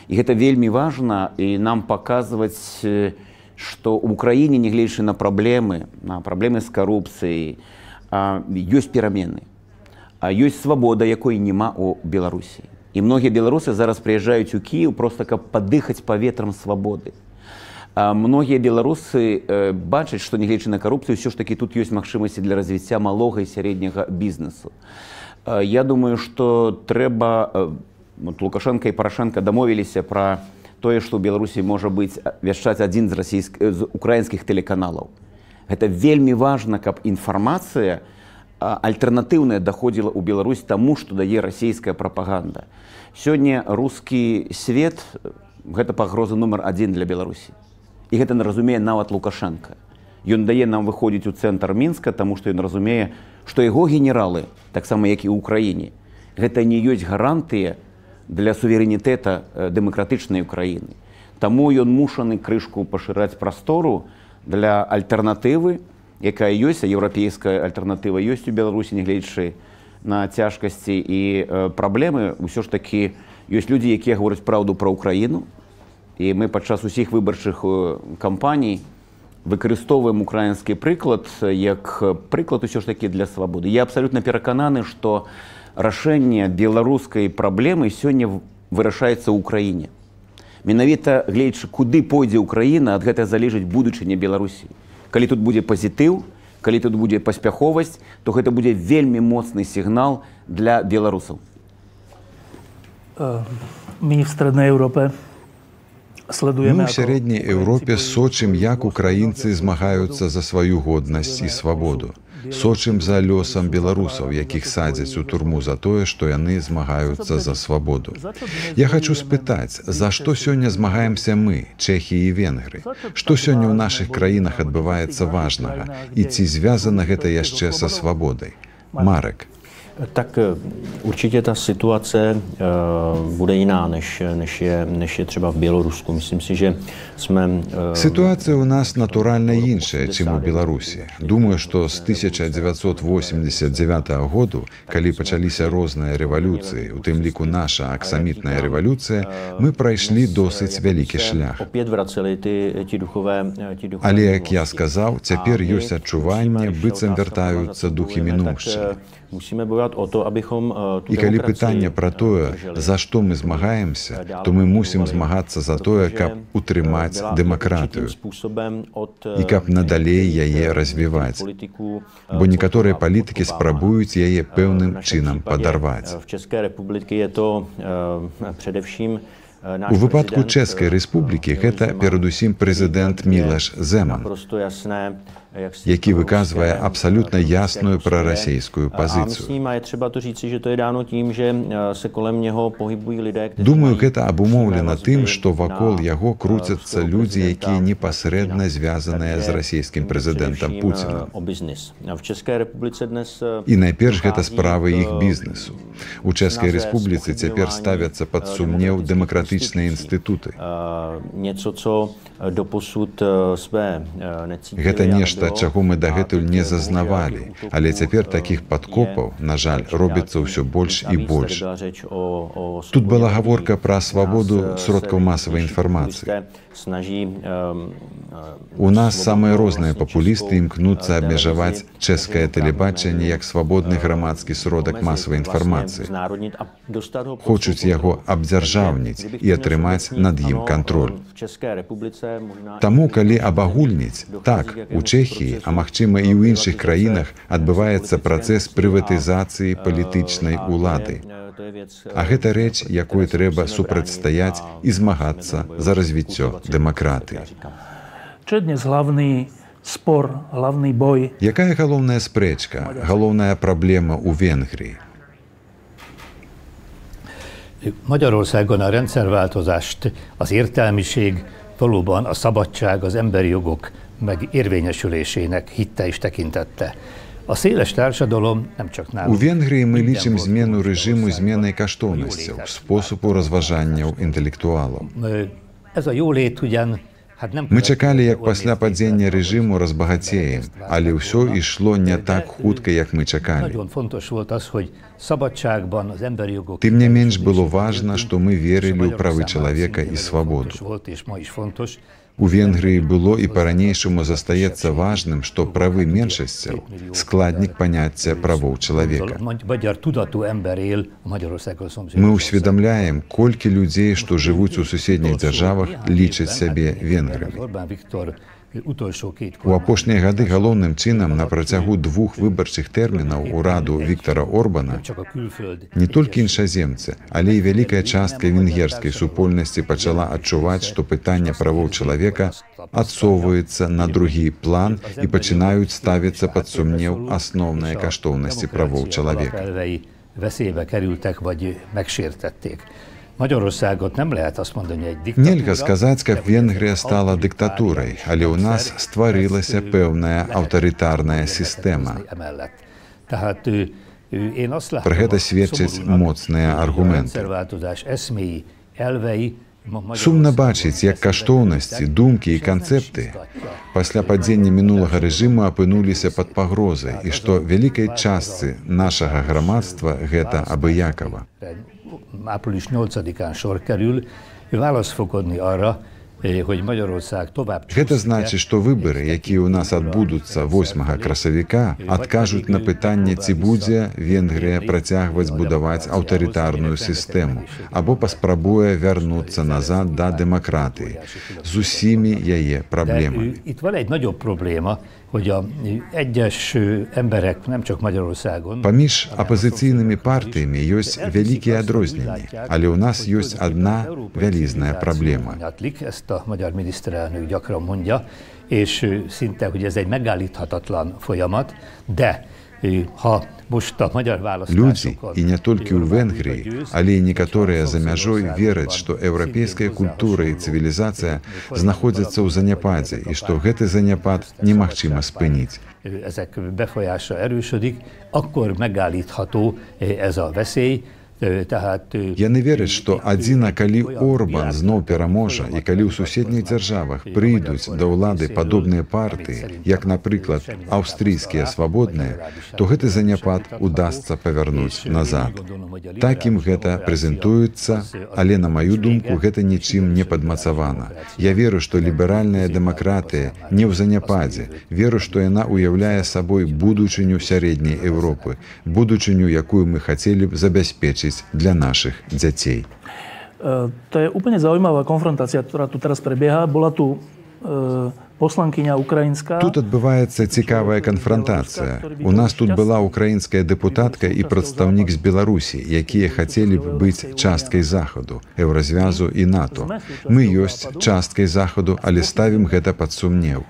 І гэта вельмі важна, і нам паказваць, што ў краіне, нягледзячы на праблемы з карупцыяй, ёсць перамены. Ёсць свабода, якой няма ў Беларусі. І многія беларусы зараз прыязджаюць у Кіеў проста каб падыхаць паветрам свабоды. Многія беларусы бачаць, што, нягледзячы на карупцыю, ўсё ж такі тут ёсць магчымасці для развіцця малога і сярэдняга бізнесу. Я думаю, што трэба... Вот Лукашенко і Парашенко дамовіліся пра тое, што ў Беларусі можа быць вяшчаць адзін з украінскіх тэлеканалаў. Гэта вельмі важна, каб інфармацыя альтэрнатыўная даходзіла ў Беларусь таму, што дае расійская прапаганда. Сёння рускі свет гэта пагроза нумар адзін для Беларусі. І гэта не разумее нават Лукашенко. Ён дае нам выходзіць у цэнтр Мінска, таму што ён разумее, што яго генералы, таксама як і ў Украіне, гэта не ёсць гарантыя для суверэнітэта дэмакратычнай Украіны. Таму ён мушаны крышку пашыраць прастору для альтэрнатывы, якая ёсць, а еўрапейская альтэрнатыва ёсць у Беларусі, нягледзячы на цяжкасці і праблемы. Усё ж такі ёсць людзі, якія гавораць праўду пра Украіну. І мы падчас усіх выбарчых кампаній выкарыстоўваем украінскі прыклад як прыклад усё ж такі для свабоды. Я абсалютна перакананы, што рашэнне беларускай праблемы сёння вырашаецца ў краіне. Менавіта гледзячы, куды пойдзе Украіна, ад гэтага залежыць будучыня Беларусі. Калі тут будзе пазітыў, калі тут будзе паспяховасць, то гэта будзе вельмі моцны сігнал для беларусаў. My v Strednej Európe Мы ў Сярэдняй Еўропе сочым, як украінцы змагаюцца за сваю годнасць і свабоду. Сочым за лёсам беларусаў, якіх садзяць у турму за тое, што яны змагаюцца за свабоду. Я хачу спытаць, за што сёння змагаемся мы, чэхі і венгры? Што сёння ў нашых краінах адбываецца важнага? І ці звязана гэта яшчэ са свабодай? Марек. Tak určitě ta situace bude jiná, než je třeba v Bělorusku. Myslím si, že jsme... Сітуацыя ў нас натуральна іншая, чым у Беларусі. Думаю, што з 1989 году, калі пачаліся розныя рэвалюцыі, у тым ліку наша аксамітная рэвалюцыя, мы прайшлі досыць вялікі шлях. Але, як я сказаў, цяпер ёсць адчуванне, быццам вяртаюцца духі мінуўшчыны. І калі пытанне пра тое, за што мы змагаемся, то мы мусім змагацца за тое, каб утрымаць дэмакратыю і каб надалей яе развіваць, бо некаторыя палітыкі спрабуюць яе пэўным чынам падарваць. У выпадку Чэшскай Рэспублікі гэта перадусім прэзідэнт Мілаш Зэман, які выказвае абсалютна ясную прарасійскую пазіцыю. Думаю, гэта абумоўлена тым, што вакол яго круцяцца людзі, якія непасрэдна звязаныя з расійскім прэзідэнтам Пуціным. І найперш гэта справы іх бізнесу. У Чэшскай Рэспубліцы цяпер ставяцца пад сумнеў дэмакратычныя інстытуты. Гэта нешта, чаго мы дагэтуль не зазнавалі, але цяпер такіх падкопаў, на жаль, робіцца ўсё больш і больш. Тут была гаворка пра свабоду сродкаў масавай інфармацыі. У нас самыя розныя папулісты імкнуцца абмежаваць чэшскае тэлебачанне як свабодны грамадскі сродак масавай інфармацыі. Хочуць яго абдзяржаўніць і атрымаць над ім кантроль. Таму, калі абагульніць, так, у Чэхіі, а магчыма і ў іншых краінах адбываецца працэс прыватызацыі палітычнай улады. А гэта рэч, якой трэба супрацьстаяць і змагацца за развіццё дэмакратыі. Čo je dnes hlavný spor, hlavný boj? Якая галоўная спрэчка, галоўная праблема ў Венгрыі? Magyarországon a rendszerváltozást az értelmiség valóban a szabadság, az emberi jogok meg érvényesülésének hitte és tekintette. A széles társadalom nem csak nálunk. У Венгрыі мы лічым змену рэжыму зменай каштоўнасцяў, спосабу разважанняў інтэлектуалаў. Ez a jólét ugyan Мы чакалі, як пасля падзення рэжыму разбагацеем, але ўсё ішло не так хутка, як мы чакалі. Тым не менш было важна, што мы верылі ў правы чалавека і свабоду. У Венгрыі было і па-ранейшаму застаецца важным, што правы меншасцяў складнік паняцця правоў чалавека. Мы ўсведамляем, колькі людзей, што жывуць у суседніх дзяржавах, лічаць сябе венграмі. У апошнія гады галоўным чынам на працягу двух выбарчых тэрмінаў ураду Віктара Орбана не толькі іншаземцы, але і вялікая частка венгерскай супольнасці пачала адчуваць, што пытанне правоў чалавека адсоўваецца на другі план і пачынаюць ставіцца пад сумнеў асноўныя каштоўнасці правоў чалавека. Veszélybe kerültek vagy megsértették. Magyarországot nem lehet azt mondani, hogy egy diktatúra. Нельга сказаць, каб Венгрыя стала дыктатурай, але ў нас стварылася пэўная аўтарытарная сістэма. Пра гэта сведчаць моцныя аргументы. Сумна бачыць, як каштоўнасці, думкі і канцэпты пасля падзення мінулага рэжыму апынуліся пад пагрозай і што вялікай частцы нашага грамадства гэта абыякава. Április 8-án sor kerül, ő választ fog adni arra, hogy Magyarország tovább... Гэта значыць, што выбары, якія ў нас адбудуцца 8 красавіка, адкажуць на пытанне, ці будзе Венгрыя працягваць будаваць аўтарытарную сістэму або паспрабуе вярнуцца назад да дэмакратыі з усімі яе праблемамі. Itt van egy nagyobb probléma, hogy a egyes emberek, nem csak Magyarországon... Паміж апазіцыйнымі партыямі ёсць вялікія адрозненні, але ў нас ёсць адна вялізная праблема. Ezt a magyar miniszterelnök gyakran mondja, és szinte, hogy ez egy megállíthatatlan folyamat, de Ha most a magyar Людзі, választásokon і не толькі ў Венгрыі, але і некаторыя за мяжой, вераць, што еўрапейская культура і цывілізацыя знаходзяцца ў заняпадзе і што гэты заняпад немагчыма спыніць. Ezek befolyása erősödik, akkor megállítható ez a veszély. Tehát Яны вераць, што адзіна калі Орбан зноў пераможа і калі ў суседніх дзяржавах прыйдуць да ўлады падобныя партыі, як, напрыклад, аўстрыйскія свабодныя, то гэты заняпад удасца павярнуць назад. Так ім гэта прэзентуецца, але, на маю думку, гэта нічым не падмацавана. Я веру, што ліберальная дэмакратыя не ў заняпадзе, веру, што яна ўяўляе сабой будучыню сярэдняй Еўропы, будучыню, якую мы хацелі б забяспечыць для нашых дзяцей. To je úplne zaujímavá konfrontácia, ktorá tu teraz prebieha. Bola tu poslankyňa ukrajinská. Тут адбываецца цікавая канфрантацыя. У нас тут была украінская дэпутатка і прадстаўнік з Беларусі, якія хацелі б быць часткай Захаду, Еўразвязу і НАТО. Мы ёсць часткай Захаду, але ставім гэта пад сумнеў.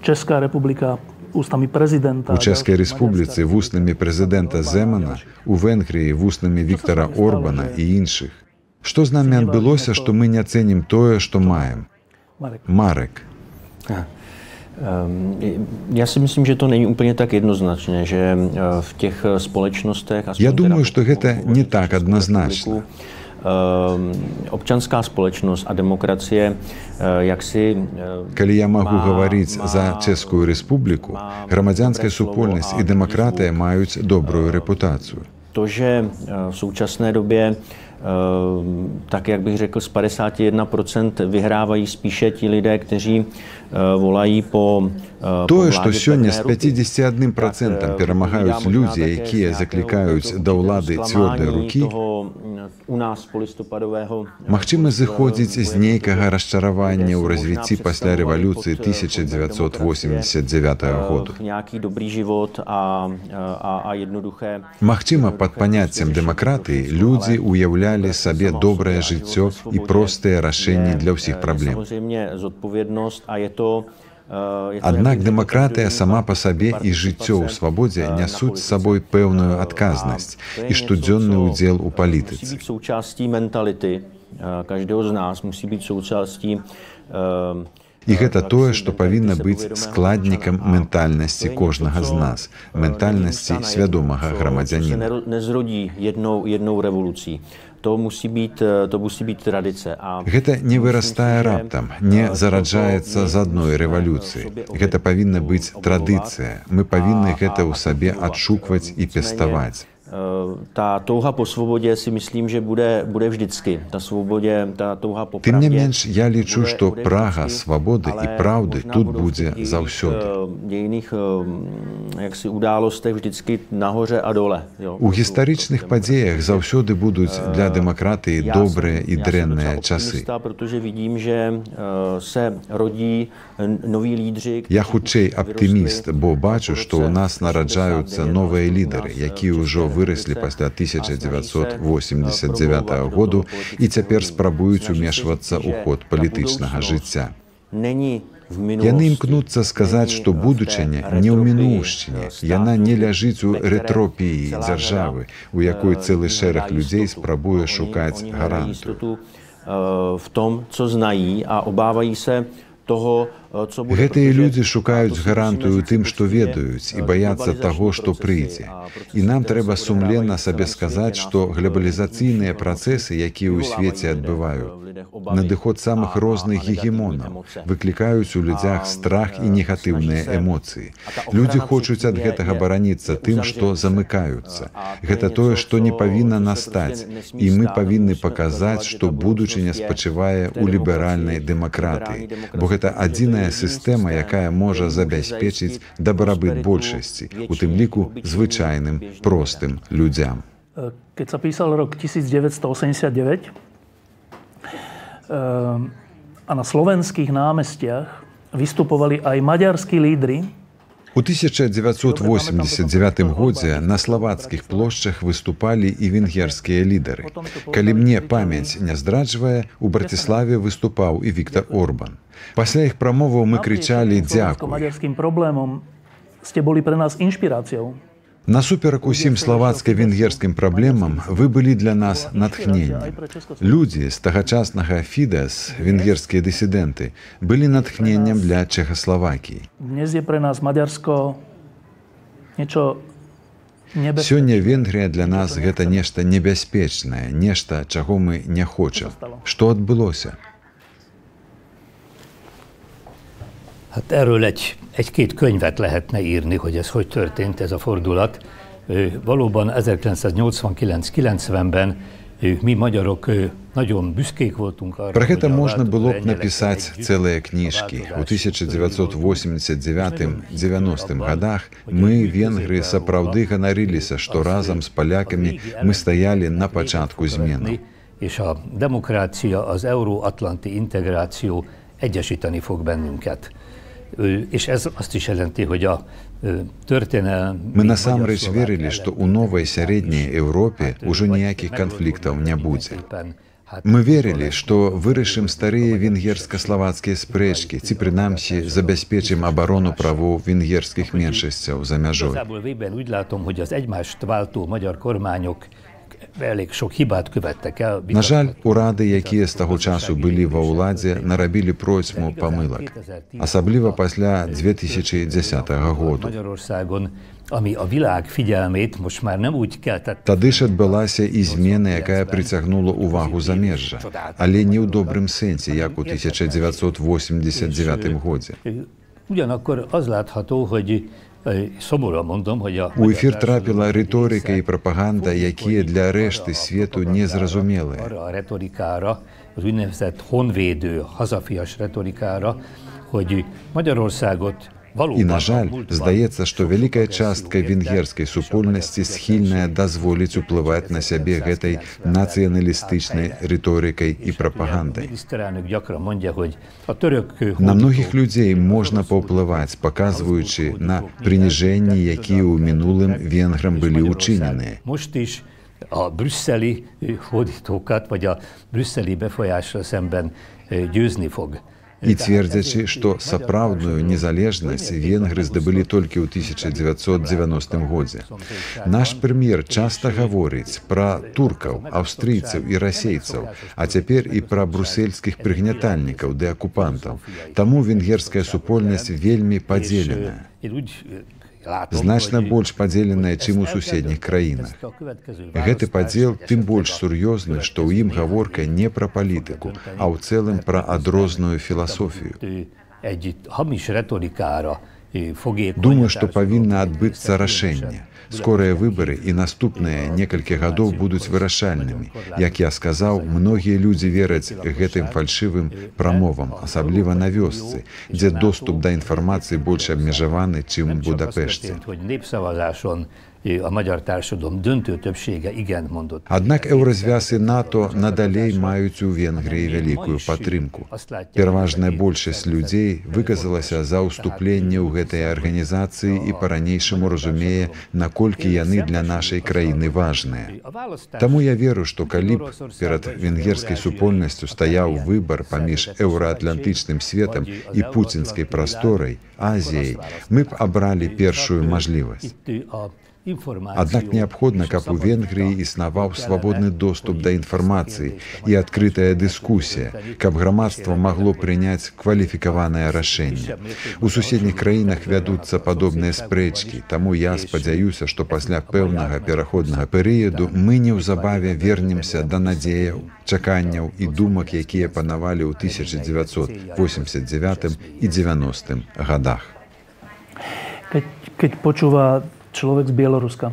Česká republika ústami prezidenta. У Чэшскай Рэспубліцы вуснамі прэзідэнта Земана, у Венгрыі вуснамі Віктара Орбана і іншых. Што з намі адбылося, што мы не цэнім тое, што маем? Marek. Марек. Já si myslím, že to není úplně tak jednoznačné, že v těch společnostech... aspoň Я teda думаю, pokud што гэта mohu не hovořit так Českou адназначна. republiku, občanská společnost a demokracie jaksi Калі я магу má- гаварыць má- за Чэшскую Рэспубліку, má грамадзянская dobré slovo супольнасць a і дэмакратыя výzvu. маюць добрую рэпутацыю. To, že v současné době, tak jak bych řekl, z 51% vyhrávají spíše ti lidé, kteří volají po Тое, што vládě сёння pevné з ruky, 51% tak, перамагаюць vypovídá možná людзі, také z якія nějakého заклікаюць trochu да ўлады цвёрдай zklamání рукі, toho, u nás polistopadového, магчыма, зыходзіць з boje, нейкага protože расчаравання lidé ў si možná развіцці пасля představovali рэвалюцыі pod pojmem demokracie, 1989 году. nějaký dobrý život a jednoduché Магчыма, пад jednoduché паняццем prostě řešení pro дэмакратыі všechno, людзі ale ўяўлялі demokracie сабе sama o добрае sobě a život жыццё ve і svobodě простыя рашэнні je, для ўсіх je праблем. samozřejmě zodpovědnost a je to, je to, jak Аднак bych řekl, дэмакратыя každodenní сама па сабе і жыццё ў participace свабодзе na нясуць з politice. сабой пэўную A адказнасць to je і něco, штодзённы co ўдзел у musí палітыцы. být součástí mentality každého z nás, musí být součástí І гэта тое, jaksi што mentality павінна быць sebevědomého складнікам občana. A to ментальнасці je něco, кожнага з co нас, ментальнасці nevyrůstá najednou, свядомага co se грамадзяніна. Nezrodí jednou revolucí. To musí být tradice. A Гэта не myslím si, вырастае že раптам, не toto зараджаецца my з адной musíme v рэвалюцыі. sobě Гэта павінна быць objevovat традыцыя. Мы павінны гэта a ў сабе kultivovat. адшукваць і Nicméně пеставаць. ta touha po svobodě si myslím, že bude vždycky. Ta touha po Тым не pravdě менш, я лічу, bude, што bude прага vždycky, свабоды і ale праўды možná тут budou v будзе těch dějinných, заўсёды. dějinných jaksi událostech vždycky nahoře a dole. Jo, У pro tu гістарычных demokracii. падзеях заўсёды будуць для дэмакратыі Já добрыя jsem, і já jsem docela дрэнныя часы. optimista, protože vidím, že se rodí noví lídři, Я kteří už хутчэй vyrostli аптыміст, бо po бачу, што ў roce нас нараджаюцца 89, новыя alespoň u лідары, nás v якія ўжо České выраслі republice, пасля a snaží se 1989 promlouvat do году toho і politického цяпер dění. спрабуюць Snaží se říci, умешвацца ў že ход ta палітычнага budoucnost жыцця. není v Яны minulosti, імкнуцца сказаць, není што v té будучыня не ў retropii мінуўшчыне, яна не státu, ляжыць у ve které рэтропіі celá řada дзяржавы, у якой цэлы lidí шэраг hledá людзей jistotu. спрабуе Oni, шукаць oni hledají гарантыю. jistotu v tom, co znají a obávají se toho, co bude, Гэтыя protože, людзі a to шукаюць si musíme гарантыю říct тым, што poctivě, ведаюць, і баяцца таго, globalizační што procesy прыйдзе. a І procesy, нам které трэба se odehrávají сумленна v сабе celém světě, сказаць, nás што глябалізацыйныя ovlivňují працэсы, якія ў vyvolávají свеце v lidech, адбываюць, v lidech obavy надыход самых a розных negativní гегемонаў, emoce. выклікаюць у людзях A страх і snaží негатыўныя se, эмоцыі. a ta Людзі ochrana před хочуць ад tím je, гэтага je, бараніцца je тым, што uzavření se. замыкаюцца. A to je Гэта тое, něco, што не co, павінна co se prostě настаць, nesmí і мы stát a my павінны musíme паказаць, ukazovat, že што ta будучыня budoucnost je спачывае v té ў ліберальнай demokracii, liberální дэмакратыі, бо demokracii, гэта protože to je адзіная jediný сістэма, systém, якая можа který může забяспечыць zajistit дабрабыт prosperitu большасці, у тым většině, ліку obyčejným, звычайным běžným lidem. простым людзям. Keď sa písal rok 1989 a na slovenských námestiach vystupovali aj maďarskí lídri. У 1989 годзе на славацкіх плошчах выступалі і венгерскія лідары. Калі мне памяць не здраджвае, у Браціславе выступаў і Віктор Орбан. Пасля іх прамоваў мы Napriek крычалі všetkým «Дзякуй». slovensko-maďarským problémom ste boli pre nás inšpiráciou. Насуперак усім славацка-венгерскім праблемам вы былі для нас натхненнем. Людзі з тагачаснага Фідэс, венгерскія дысідэнты, былі натхненнем для Чэхаславакіі. Dnes je pre nás Maďarsko niečo небяспечнае. Сёння Венгрыя для нас гэта нешта небяспечнае, нешта, чаго мы не хочам. Што адбылося? Hát erről egy-két könyvet lehetne írni, hogy ez hogy történt, ez a fordulat. Valóban 1989-90-ben mi magyarok nagyon büszkék voltunk arra. Пра гэта можна было б напісаць цэлыя кніжкі. У 1989-90 годах мы, венгры, сапраўды ганарыліся, што разам з палякамі мы стаялі на пачатку зменаў. És a demokrácia, az euróatlanti integráció egyesíteni fog bennünket. És ez azt is jelenti, hogy a történelmi... Мы насамрэч верылі, што ў новай сярэдняй Еўропе ўжо ніякіх канфліктаў не будзе. Мы верылі, што вырашым старыя венгерска-славацкія спрэчкі ці прынамсі забяспечым абарону правоў венгерскіх меншасцяў за мяжой. Igazából végben úgy látom, hogy az egymást váltó magyar kormányok elég sok hibát követtek el. На жаль, урады, якія з таго часу былі ва ўладзе, нарабілі процьму памылак, асабліва пасля 2010 году. Magyarországon, ami a világ figyelmét most már nem úgy keltette. Тады ж адбылася і змена, якая прыцягнула ўвагу замежжа, але не ў добрым сэнсе, як у 1989 годзе. Ugyanakkor az látható, hogy szomorúan mondom, hogy a У эфір трапіла рыторыка і прапаганда, якія для рэшты свету незразумелыя. Arra a retorikára, az úgynevezett honvédő, hazafias retorikára, hogy Magyarországot І, на жаль, здаецца, што вялікая частка венгерскай супольнасці схільная дазволіць уплываць на сябе гэтай нацыяналістычнай рыторыкай і прапагандай. Miniszterelnök gyakran mondja, hogy a török На многіх людзей можна паўплываць, паказваючы на прыніжэнні, якія ў мінулым венграм былі ўчыненыя. Most is a brüsszeli hódítókat, vagy a brüsszeli befolyással szemben győzni fog. І цвердзячы, што сапраўдную незалежнасць венгры здабылі толькі ў 1990 годзе. Наш прэм'ер часта гаворыць пра туркаў, аўстрыйцаў і расейцаў, а цяпер і пра брусельскіх прыгнятальнікаў ды акупантаў. Таму венгерская супольнасць вельмі падзеленая. Значна больш падзеленая, чым у суседніх краінах. Гэты падзел тым больш сур'ёзны, што ў ім гаворка не пра палітыку, а ў цэлым пра адрозную філасофію. Egy hamis retorikára fogékony. Думаю, што павінна адбыцца рашэнне. Скорыя выбары і наступныя некалькі гадоў будуць вырашальнымі. Як я сказаў, многія людзі вераць гэтым фальшывым прамовам, асабліва на вёсцы, дзе доступ да інфармацыі больш абмежаваны, чым у Nem csak az Будапешце. történt, hogy népszavazáson a magyar társadalom döntő többsége igent mondott. Аднак Еўразвяз і НАТО надалей маюць у Венгрыі вялікую падтрымку. Пераважная большасць людзей выказалася за ўступленне ў гэтыя арганізацыі і па-ранейшаму разумее, наколькі яны для нашай краіны важныя. Таму я веру, што калі б перад венгерскай супольнасцю стаяў выбар паміж еўраатлантычным светам і пуцінскай прасторай, Азіяй, мы б абралі першую мажлівасць. Itt a információ Аднак неабходна, каб у Венгрыі існаваў свабодны доступ да інфармацыі і адкрытая дыскусія, каб грамадства магло прыняць кваліфікаванае рашэнне. У суседніх краінах вядуцца падобныя спрэчкі, таму я спадзяюся, што пасля пэўнага пераходнага перыяду мы неўзабаве вернемся да надзеяў, чаканняў і думак, якія панавалі ў 1989 і 90 годах. Keď počúva človek z Bieloruska.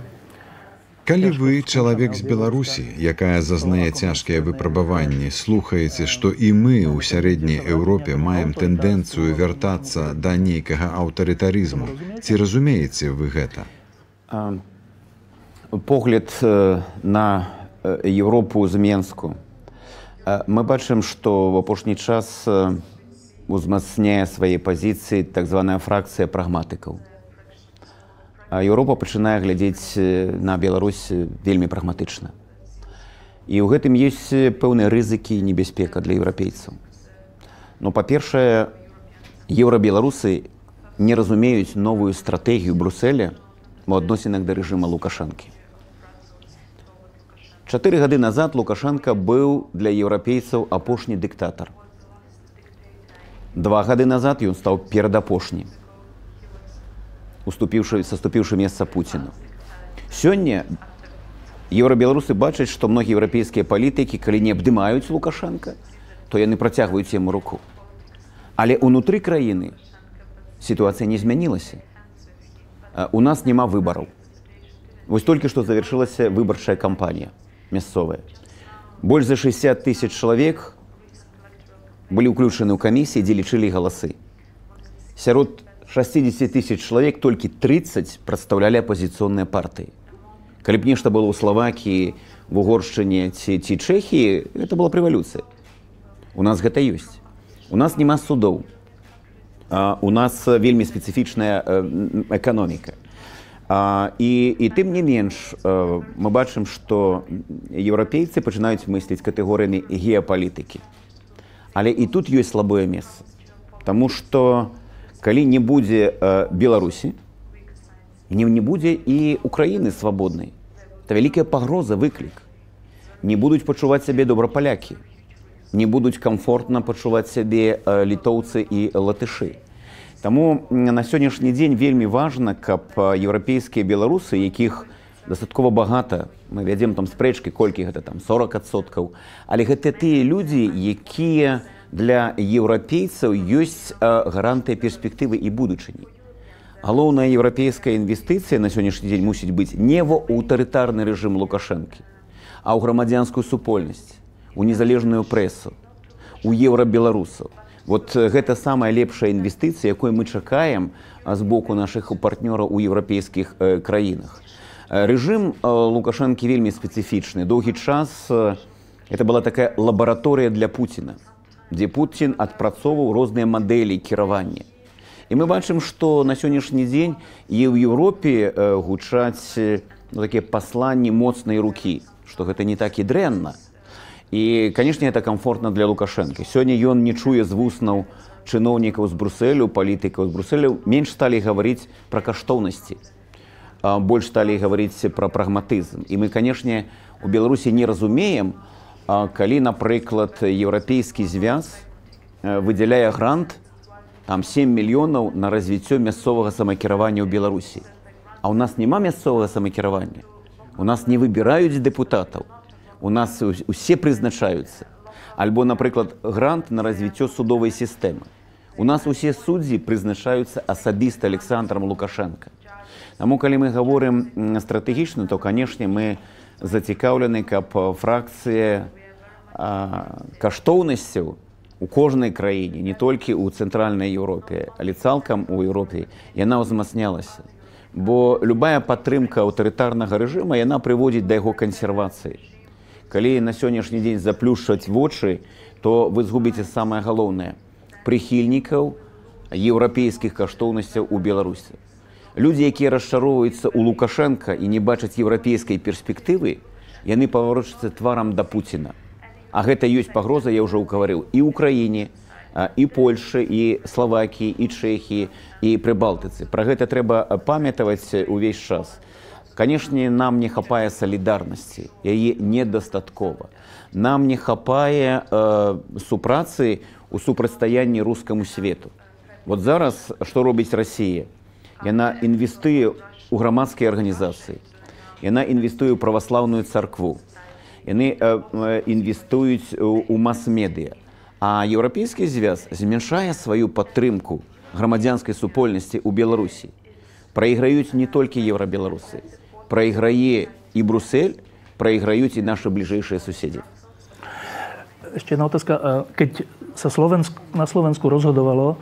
Калі вы чалавек з Беларусі, якая зазнае цяжкія выпрабаванні, слухаеце, што і мы ў сярэдняй Еўропе маем тэндэнцыю вяртацца да нейкага аўтарытарызму, ці разумееце вы гэта? Погляд на Еўропу з Менску. Мы бачым, што ў апошні час узмацняе свае пазіцыі так званая фракцыя прагматыкаў. А Еўропа пачынае глядзець на Беларусь вельмі прагматычна. І ў гэтым ёсць пэўныя рызыкі і небяспека для еўрапейцаў. Но, па-першае, еўрабеларусы не разумеюць новую стратэгію Брюсселя у адносінах да рэжыма Лукашэнкі. 4 гады назад Лукашэнка быў для еўрапейцаў апошні дыктатар. 2 гады назад ён стаў перадапошнім, уступіўшы, саступіўшы месца Пуціну. Сёння еўрабеларусы бачаць, што многія еўрапейскія палітыкі, калі не абдымаюць Лукашэнка, то яны працягваюць яму руку. Але ўнутры краіны сітуацыя не змянілася. У нас няма выбараў. Вось толькі што завяршылася выбарчая кампанія мясцовая. Больш за 60 тысяч чалавек былі ўключаны ў камісіі, дзе лічылі галасы. Сярод 60 тысяч чалавек толькі 30 прадстаўлялі апазіцыйныя партыі. Калі б нешта было ў Славакіі, в Угоршчыне ці Чэхіі, гэта была б рэвалюцыя. У нас гэта ёсць. У нас няма судоў. У нас вельмі спецыфічная эканоміка. І тым не менш мы бачым, што еўрапейцы пачынаюць мысліць катэгорыямі геапалітыкі. Але і тут ёсць слабое месца. Таму што калі не будзе Беларусі, не будзе і Украіны свабоднай. Это вялікая пагроза, выклік. Не будуць пачуваць сябе добра палякі, не будуць камфортна пачуваць сябе літоўцы і латышы. Таму на сённяшні дзень вельмі важна, каб еўрапейскія беларусы, якіх дастаткова багата, мы вядзем там спрэчкі, колькі гэта, там 40%, але гэта тыя людзі, якія для еўрапейцаў ёсць гарантыя перспектывы і будучыні. Галоўная еўрапейская інвестыцыя на сённяшні дзень мусіць быць не ва аўтарытарны рэжым Лукашэнкі, а ў грамадзянскую супольнасць, у незалежную прэсу, у еўрабеларусаў. Вот гэта самая лепшая інвестыцыя, якой мы чакаем з боку нашых партнёраў у еўрапейскіх краінах. Рэжым Лукашэнкі вельмі спецыфічны. Доўгі час это была такая лабараторыя для Пуціна, дзе Пуцін адпрацоўваў розныя мадэлі кіравання. І мы бачым, што на сённяшні дзень і ў Еўропе гучаць ну, такія пасланні моцнай рукі, што гэта не так і дрэнна. І, канешне, это камфортна для Лукашэнкі. Сёння ён не чуе з вуснаў чыноўнікаў з Брусселю, палітыкаў з Брусселю, менш сталі гаварыць пра каштоўнасці, больш сталі гаварыць пра прагматызм. І мы, канешне, у Беларусі не разумеем, калі, напрыклад, Еўрапейскі звяз выдзяляе грант там 7 мільёнаў на развіццё мясцовага самакіравання ў Беларусі. А ў нас няма мясцовага самакіравання. У нас не выбіраюць дэпутатаў. У нас усе прызначаюцца. Альбо, напрыклад, грант на развіццё судовай сістэмы. У нас усе суддзі прызначаюцца асабіста Александром Лукашенко. Таму, калі мы гаворым стратэгічна, то, канешне, мы зацікаўлены, каб фракцыя каштоўнасцяў у кожнай краіне, не толькі ў Цэнтральнай Еўропе, але цалкам у Еўропе, яна ўзмацнялася. Бо любая падтрымка аўтарытарнага рэжыма, яна прыводзіць да яго кансервацыі. Калі на сённяшні дзень заплюшчаць вочы, то вы згубіце самае галоўнае — прыхільнікаў еўрапейскіх каштоўнасцяў у Беларусі. Людзі, якія расчароўваюцца ў Лукашэнка і не бачаць еўрапейскай перспектывы, яны паварочацца тварам да Пуціна. А гэта ёсць пагроза, я ўжо гаварыў, і Украіне, і Польшы, і Славакіі, і Чэхіі, і Прыбалтыцы. Пра гэта трэба памятаваць увесь час. Канешне, нам не хапае салідарнасці, яе недастаткова. Нам не хапае супрацы ў супрацьстаянні рускаму свету. Вот зараз што робіць Расія? Яна інвестуе ў грамадскія арганізацыі, яна інвестуе ў праваслаўную царкву, яны інвестуюць у мас-медыа. А Еўрапейскі звяз змяншае сваю падтрымку грамадзянскай супольнасці ў Беларусі. Прайграюць не толькі еўрабеларусы, прайграе і Брусель, прайграюць і нашы бліжэйшыя суседзі. Ešte jedna otázka. Keď sa na Slovensku rozhodovalo,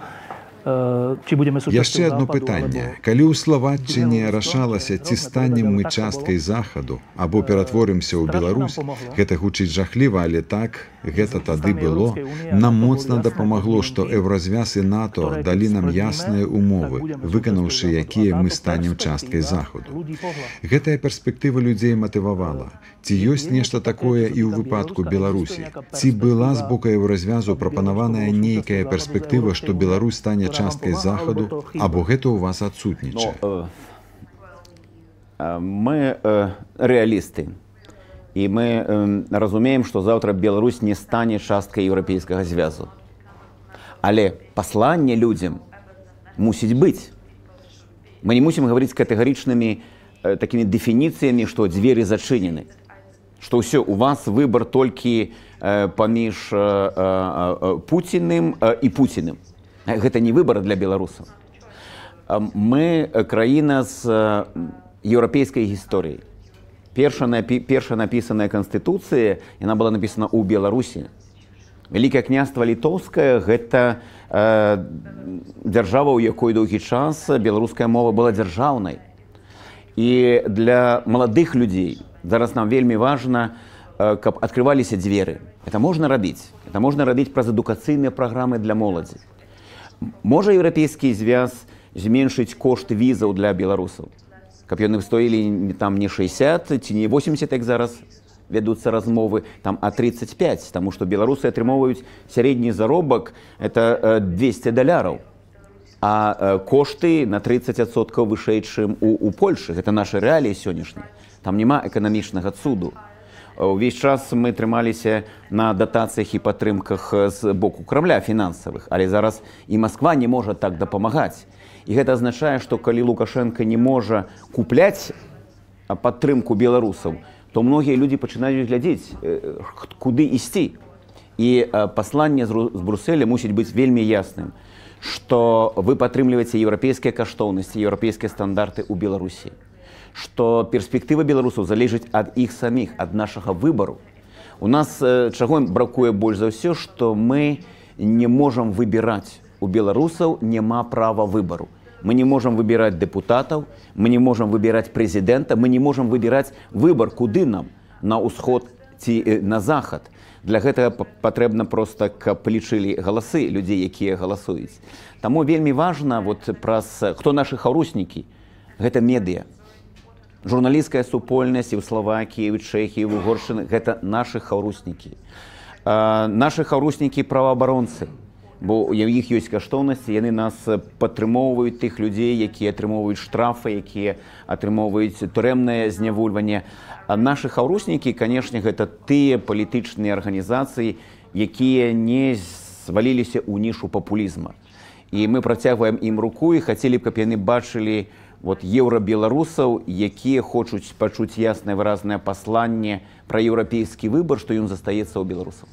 či budeme súčasťou Яшчэ одно Západu, пытанне. alebo Калі ў Славаччыне рашалася, ці станем мы часткай Захаду або ператворымся ў Беларусь, гэта гучыць жахліва, але так гэта тады было. Нам моцна дапамагло, што Еўразвяз і НАТО далі нам ясныя умовы, выканаўшы якія, мы станем часткай Захаду. Гэтая перспектыва людзей матывавала. Ці ёсць нешта такое і ў выпадку Беларусі? Ці была з боку Еўразвязу прапанаваная нейкая перспектыва, што Беларусь стане часткай Захаду, або гэта ў вас адсутнічае? Но, Мы рэалісты. І мы разумеем, што заўтра Беларусь не стане часткай Еўрапейскага звязу. Але пасланне людзям мусіць быць. Мы не мусім гаварыць катэгарычнымі такімі дэфініцыямі, што дзверы зачынены. Што ўсё, у вас выбар толькі паміж Пуціным і Пуціным. Гэта не выбар для беларусаў. Мы краіна з еўрапейскай гісторыяй. Першая напісаная канстытуцыя, яна была напісана ў Беларусі. Вялікае княства Літоўскае гэта дзяржава, у якой доўгі час беларуская мова была дзяржаўнай. І для маладых людзей зараз нам вельмі важна, каб адкрываліся дзверы. Это можна рабіць. Это можна рабіць праз адукацыйныя праграмы для моладзі. Можа Еўрапейскі звяз зменшыць кошт візаў для беларусаў, каб яны стоілі там не 60 ці не 80, як зараз вядуцца размовы, там, а 35, таму што беларусы атрымоўваюць сярэдні заробак, это $200, а кошты на 30% вышэй, чым у Польшы. Гэта нашы рэаліі сённяшнія. Там няма эканамічнага цуду. Увесь час мы трымаліся на датацыях і падтрымках з боку Крамля фінансавых, але зараз і Масква не можа так дапамагаць. І гэта азначае, што калі Лукашэнка не можа купляць падтрымку беларусаў, то многія людзі пачынаюць глядзець, куды ісці. І пасланне з Брюсселя мусіць быць вельмі ясным, што вы падтрымліваеце еўрапейскія каштоўнасці, еўрапейскія стандарты ў Беларусі, што перспектыва беларусаў залежыць ад іх саміх, ад нашага выбару. У нас чаго бракуе больш за ўсё, што мы не можам выбіраць. У беларусаў няма права выбару. Мы не можам выбіраць дэпутатаў, мы не можам выбіраць прэзідэнта, мы не можам выбіраць выбар, куды нам, на ўсход ці на захад. Для гэтага патрэбна проста, каб лічылі галасы людзей, якія галасуюць. Таму вельмі важна, вот праз хто нашы хаўруснікі, гэта медыа. Журналісцкая супольнасць і ў Славакіі, і ў Чэхіі, і ў Угоршчыны гэта нашы хаўруснікі. Нашы хаўруснікі праваабаронцы, бо ў іх ёсць каштоўнасці, яны нас падтрымоўваюць, тых людзей, якія атрымоўваюць штрафы, якія атрымоўваюць турэмнае знявольванне. А нашы хаўруснікі, канешне, гэта тыя палітычныя арганізацыі, якія не сваліліся ў нішу папулізма. І мы працягваем ім руку і хацелі б, каб яны бачылі вот еўрабеларусаў, якія хочуць пачуць яснае выразнае пасланне пра еўрапейскі выбар, што ён застаецца ў беларусаў.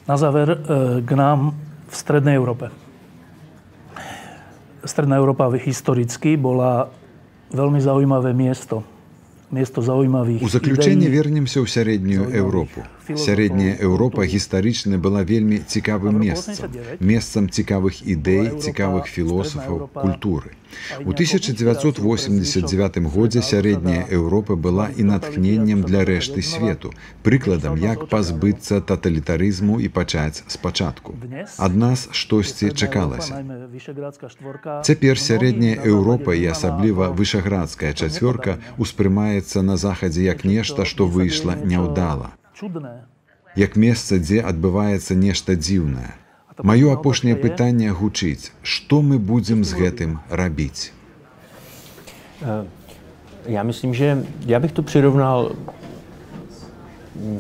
Na záver k nám v Strednej Európe. Stredná Európa historicky bola veľmi zaujímavé miesto. Miesto zaujímavých У заключэнне вернемся ў Сярэднюю Еўропу. Сярэдняя Еўропа гістарычна была вельмі цікавым месцам, месцам цікавых ідэй, цікавых філосафаў, культуры. У 1989 годзе Сярэдняя Еўропа была і натхненнем для рэшты свету, прыкладам, як пазбыцца таталітарызму і пачаць спачатку. Ад нас штосьці чакалася. Цяпер Сярэдняя Еўропа і асабліва Вышаградская чацвёрка успрымаецца на Захадзе як нешта, што выйшла няўдала. Як месца, дзе адбываецца нешта дзіўнае. Маё апошняе пытанне гучыць: што мы будзем з гэтым рабіць? Já myslím, že já bych to přirovnal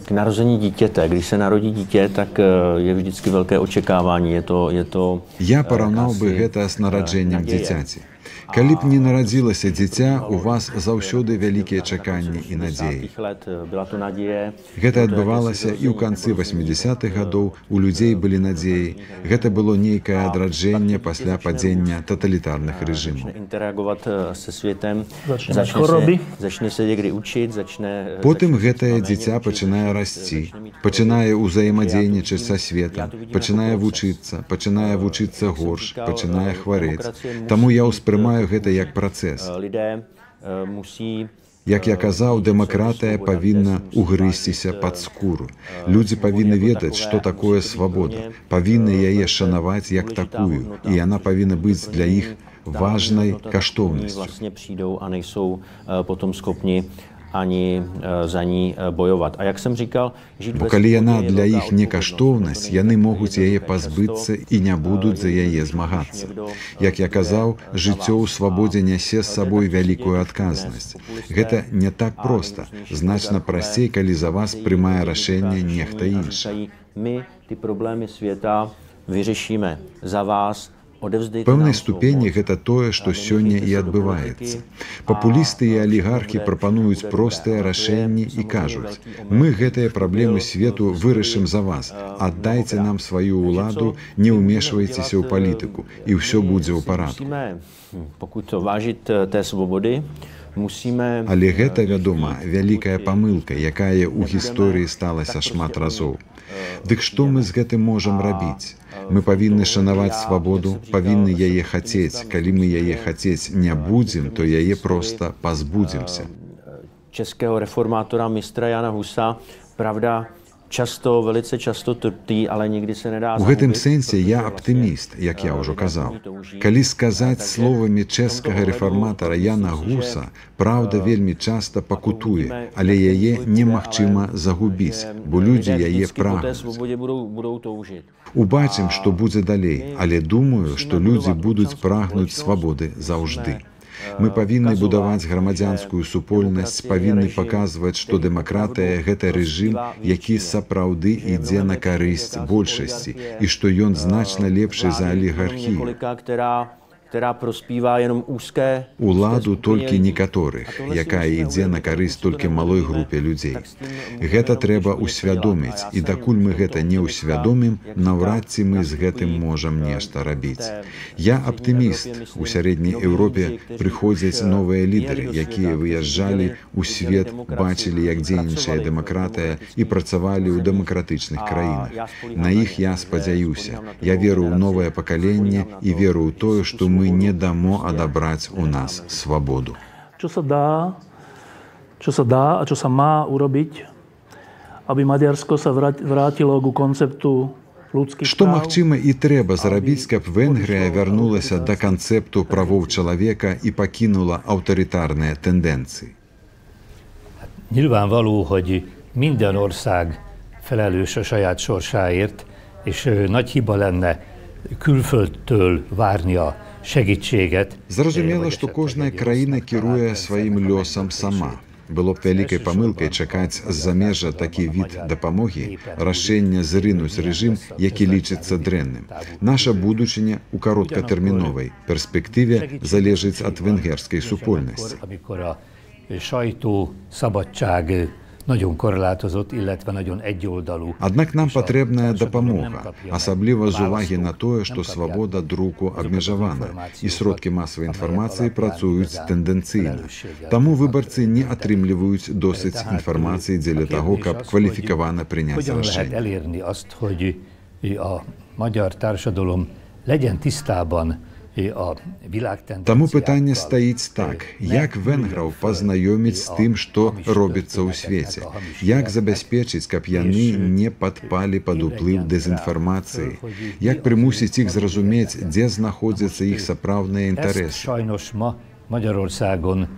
k narození dítěte. Když se narodí dítě, tak je vždycky velké očekávání. Je to Я параўнаў бы гэта з нараджэннем дзіцяці. Калі б не нарадзілася дзіця, у вас заўсёды вялікія чаканні і надзеі. Гэта адбывалася і ў канцы 80-х гадоў, у людзей былі надзеі. Гэта было нейкае адраджэнне пасля падзення таталітарных рэжымаў. Потым гэтае дзіця пачынае расці, пачынае ўзаемадзейнічаць са светам, пачынае вучыцца горш, пачынае хварэць. Таму я ўспрымаю гэта як працэс. Як я казаў, дэмакратыя павінна угрызціся пад скуру. Людзі павінны ведаць, што такое свабода, павінны яе шанаваць як такую, і яна павінна быць для іх важнай каштоўнасцю. ani za ní bojovat. A jak jsem říkal, žít Бо калі яна для іх не каштоўнасць, яны могуць яе пазбыцца і не будуць за яе змагацца. Як я казаў, жыццё ў свабодзе нясе з сабой вялікую адказнасць. Гэта не так проста, значна прасцей, калі за вас прымае рашэнне нехта іншы. My ty problémy světa vyřešíme za vás. Пэўнай ступені гэта тое, што сёння і адбываецца. Папулісты і алігархі прапануюць простыя рашэнні і кажуць: «Мы гэтыя праблемы свету вырашым за вас, аддайце нам сваю ўладу, не ўмешвайцеся ў палітыку, і ўсё будзе ў парадку». Але гэта, вядома, вялікая памылка, якая ў гісторыі сталася шмат разоў. Дык што мы з гэтым можам рабіць? Мы павінны шанаваць свабоду, павінны яе хацець. Калі мы яе хацець не будзем, то яе проста пазбудземся. Českého reformátora mistra Jana Husa, pravda, často, velice často trpí, ale nikdy se nedá У гэтым сэнсе я аптыміст, як я ўжо казаў. Калі сказаць словамі чэшскага рэфарматара Яна Гуса, праўда вельмі часта пакутуе, але яе немагчыма загубіць, бо людзі яе прагнуць. Убачым, што будзе далей, але думаю, што людзі будуць прагнуць свабоды заўжды. Мы павінны будаваць грамадзянскую супольнасць, павінны паказваць, што дэмакратыя гэта рэжым, які сапраўды ідзе на карысць большасці і што ён значна лепшы за алігархію. Уладу толькі некаторых, якая ідзе на карысць толькі малой групе людзей. Гэта трэба ўсвядоміць, і дакуль мы гэта не ўсвядомім, наўрад ці мы з гэтым можам нешта рабіць. Я аптыміст. У сярэдняй Еўропе прыходзяць новыя лідары, якія выязджалі ў свет, бачылі, як дзейнічае дэмакратыя і працавалі ў дэмакратычных краінах. На іх я спадзяюся. Я веру ў новае пакаленне і веру ў тое, што мы не дамо адабраць у нас свабоду. Čo sa dá a čo sa má urobiť, aby Maďarsko sa vrátilo ku konceptu ľudských Што práv? Магчыма і трэба зрабіць, каб Венгрыя вярнулася да канцэпту правоў чалавека і пакінула аўтарытарныя тэндэнцыі? Nyilvánvaló, hogy minden ország felelős a saját sorsáért, és nagy hiba lenne külföldtől várni a segítséget. Зразумела, што кожная краіна кіруе сваім лёсам сама. Было б вялікай памылкай чакаць з-за межа такі від дапамогі, рашэння зрынуць рэжым, які лічыцца дрэнным. Наша будучыня ў кароткатэрміновай перспектыве залежыць ад венгерскай супольнасці. Amikor a sajtó szabadság nagyon korlátozott, illetve nagyon egyoldalú. Аднак нам патрэбная дапамога, асабліва з увагі на тое, што свабода друку абмежавана і сродкі масавай інфармацыі працуюць тэндэнцыйна. Таму выбарцы не атрымліваюць досыць інфармацыі дзеля таго, каб кваліфікавана прыняць Hogyan lehet рашэнне. Elérni azt, hogy a magyar társadalom legyen tisztában a Таму пытанне világtendenciákkal, стаіць так, як венграў пазнаёміць з тым, што робіцца ў свеце, як забяспечыць, каб яны не падпалі пад уплыў дэзінфармацыі, як прымусіць іх зразумець, дзе знаходзяцца іх сапраўдныя Ezt інтарэсы. sajnos ma Magyarországon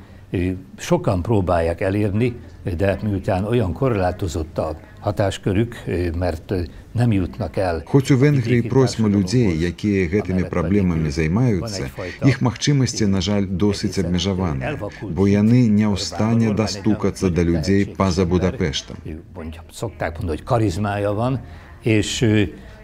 sokan próbálják elérni, de miután olyan korlátozott a hatáskörük, mert nem jutnak el. Хоць у Венгрыі процьма людзей, якія гэтымі праблемамі займаюцца, іх магчымасці, на жаль, досыць абмежаваныя, бо яны не ў стане дастукацца да людзей па-за Будапештам. Mondja, szokták mondani, hogy karizmája van, és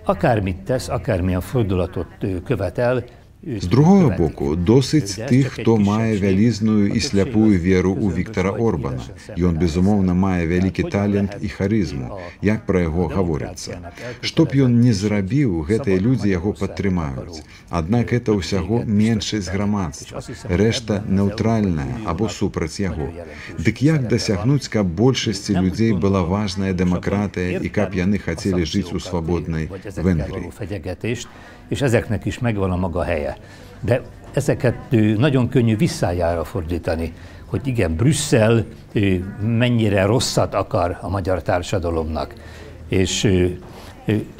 akármit tesz, akármilyen fordulatot követel, őt З другога követik. Боку, досыць De ez тых, csak egy хто мае kisebbség. вялізную A і többség сляпую az веру ў közömbös Віктара vagy Орбана. élesen Ён, szemben безумоўна, мае áll. вялікі Tehát hogyan талент lehet і харызму, a як пра яго гаворыцца. demokráciának Што б ён не elkötelezettségét зрабіў, гэтыя szabad людзі яго Magyarországot падтрымаюць. akaró Аднак гэта ўсяго többséget меншасць biztosítani. És грамадства, azt hiszem, hogy рэшта ebben az Európai неўтральная або Uniónak супраць яго. nagyon jelentős Дык як szerepe van. дасягнуць, каб большасці Nem úgy людзей была gondolom, важная pontosabban дэмакратыя і каб értem яны a хацелі жыць у szankciókat, свабоднай vagy ezekkel Венгрыі? való fenyegetést, és ezeknek is megvan a maga helye. De ezeket nagyon könnyű visszájára fordítani, hogy igen, Brüsszel mennyire rosszat akar a magyar társadalomnak. És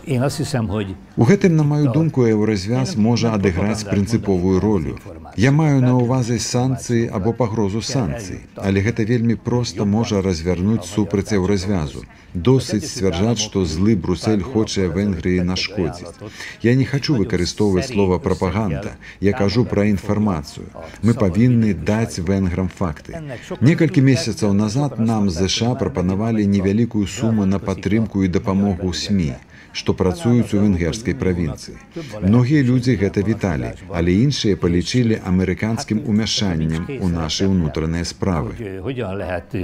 én azt hiszem, hogy У гэтым, на маю думку, Еўразвяз можа адыграць прынцыповую ролю. Я маю на ўвазе санкцыі або пагрозу санкцый, але гэта вельмі проста можа развярнуць супраць Еўразвязу. Досыць сцвярджаць, што злы Брусель хоча Венгрыі нашкодзіць. Я не хачу выкарыстоўваць слова прапаганда, я кажу пра інфармацыю. Мы павінны даць венграм факты. Некалькі месяцаў назад нам ЗША прапанавалі невялікую суму на падтрымку і дапамогу СМІ, што працуюць у венгерскай правінцыі. Многія людзі гэта віталі, але іншыя палічылі амерыканскім умяшаннем у нашы ўнутраныя справы. Hogyan lehet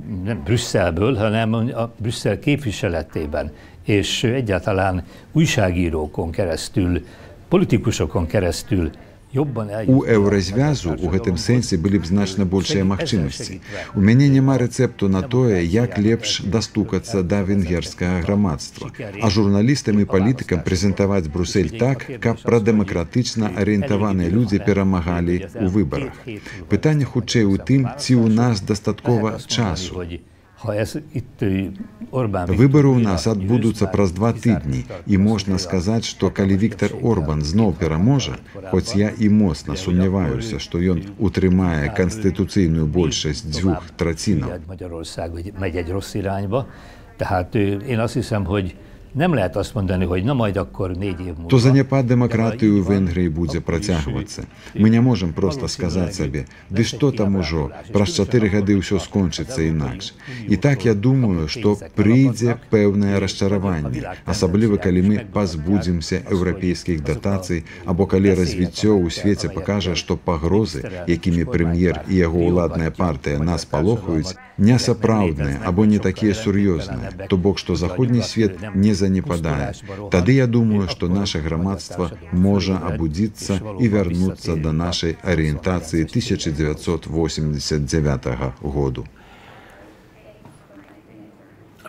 nem Brüsszelből, hanem a Brüsszel képviseletében, és egyáltalán újságírókon keresztül, politikusokon keresztül. У Еўразвязу ў гэтым сэнсе былі б значна большыя магчымасці. У мяне няма рэцэпту на тое, як лепш дастукацца да венгерскага грамадства, а журналістам і палітыкам прэзентаваць Брусель так, каб прадэмакратычна арыентаваныя людзі перамагалі ў выбарах. Пытанне хутчэй у тым, ці ў нас дастаткова часу. Выбары ў нас адбудуцца праз 2 тыдні, і можна сказаць, што калі Віктор Орбан зноў пераможа, хоць я і моцна сумняваюся, што ён утрымае канстытуцыйную большасць 2/3. Tehát én azt hiszem, hogy nem lehet azt mondani, hogy na majd akkor 4 év múlva. То заняпад дэмакратыі ў Венгрыі будзе працягвацца. Мы не можам проста сказаць сабе, ды што там ужо, праз 4 гады ўсё скончыцца інакш. І так я думаю, што прыйдзе пэўнае расчараванне, асабліва калі мы пазбудземся еўрапейскіх датацый або калі развіццё ў свеце пакажа, што пагрозы, якімі прэм'ер і яго ўладная партыя нас палохаюць, не сапраўдныя або не такія сур'ёзныя, то бок што заходні свет не занепадае. Тады я думаю, што наше грамадства можа абудзіцца і вярнуцца да нашай арыентацыі 1989 году.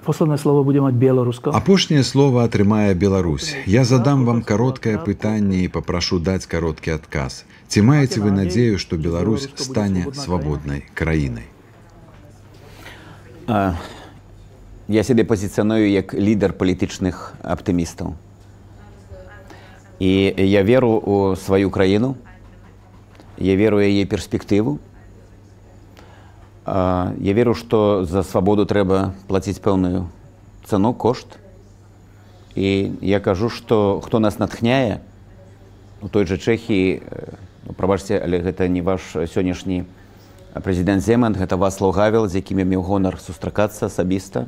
Posledné slovo bude mať Bielorusko. Апошняе слово атрымае Беларусь. Я задам вам кароткае пытанне і папрашу даць кароткі адказ. Ці маеце вы надзею, што Беларусь стане свабоднай краінай? Я сябе пазіцыяную як лідар палітычных аптымістаў. І я веру ў сваю краіну, я веру ў яе перспектыву. Я веру, што за свабоду трэба плаціць пэўную цану, кошт. І я кажу, што хто нас натхняе, у той жа Чэхіі, ну, прабачце, але гэта не ваш сённяшні прэзідэнт Земан, гэта Вацлаў Гавел, з якім я меў гонар сустракацца асабіста.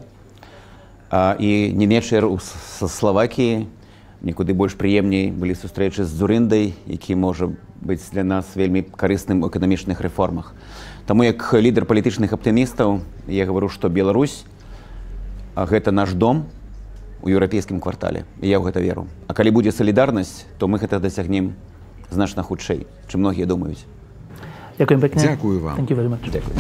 І Німеччыр са Славакіі, нікуды больш прыемней былі сустрэчы з Дзурындай, які можа быць для нас вельмі карысным у эканамічных рэформах. Таму як лідар палітычных аптымістаў я гавару, што Беларусь гэта наш дом у еўрапейскім квартале. І я ў гэта веру. А калі будзе салідарнасць, то мы гэта дасягнем значна хутчэй, чым многія думаюць. Дзякуем пекне. Дзякую вам. Thank you very much. Дзякую.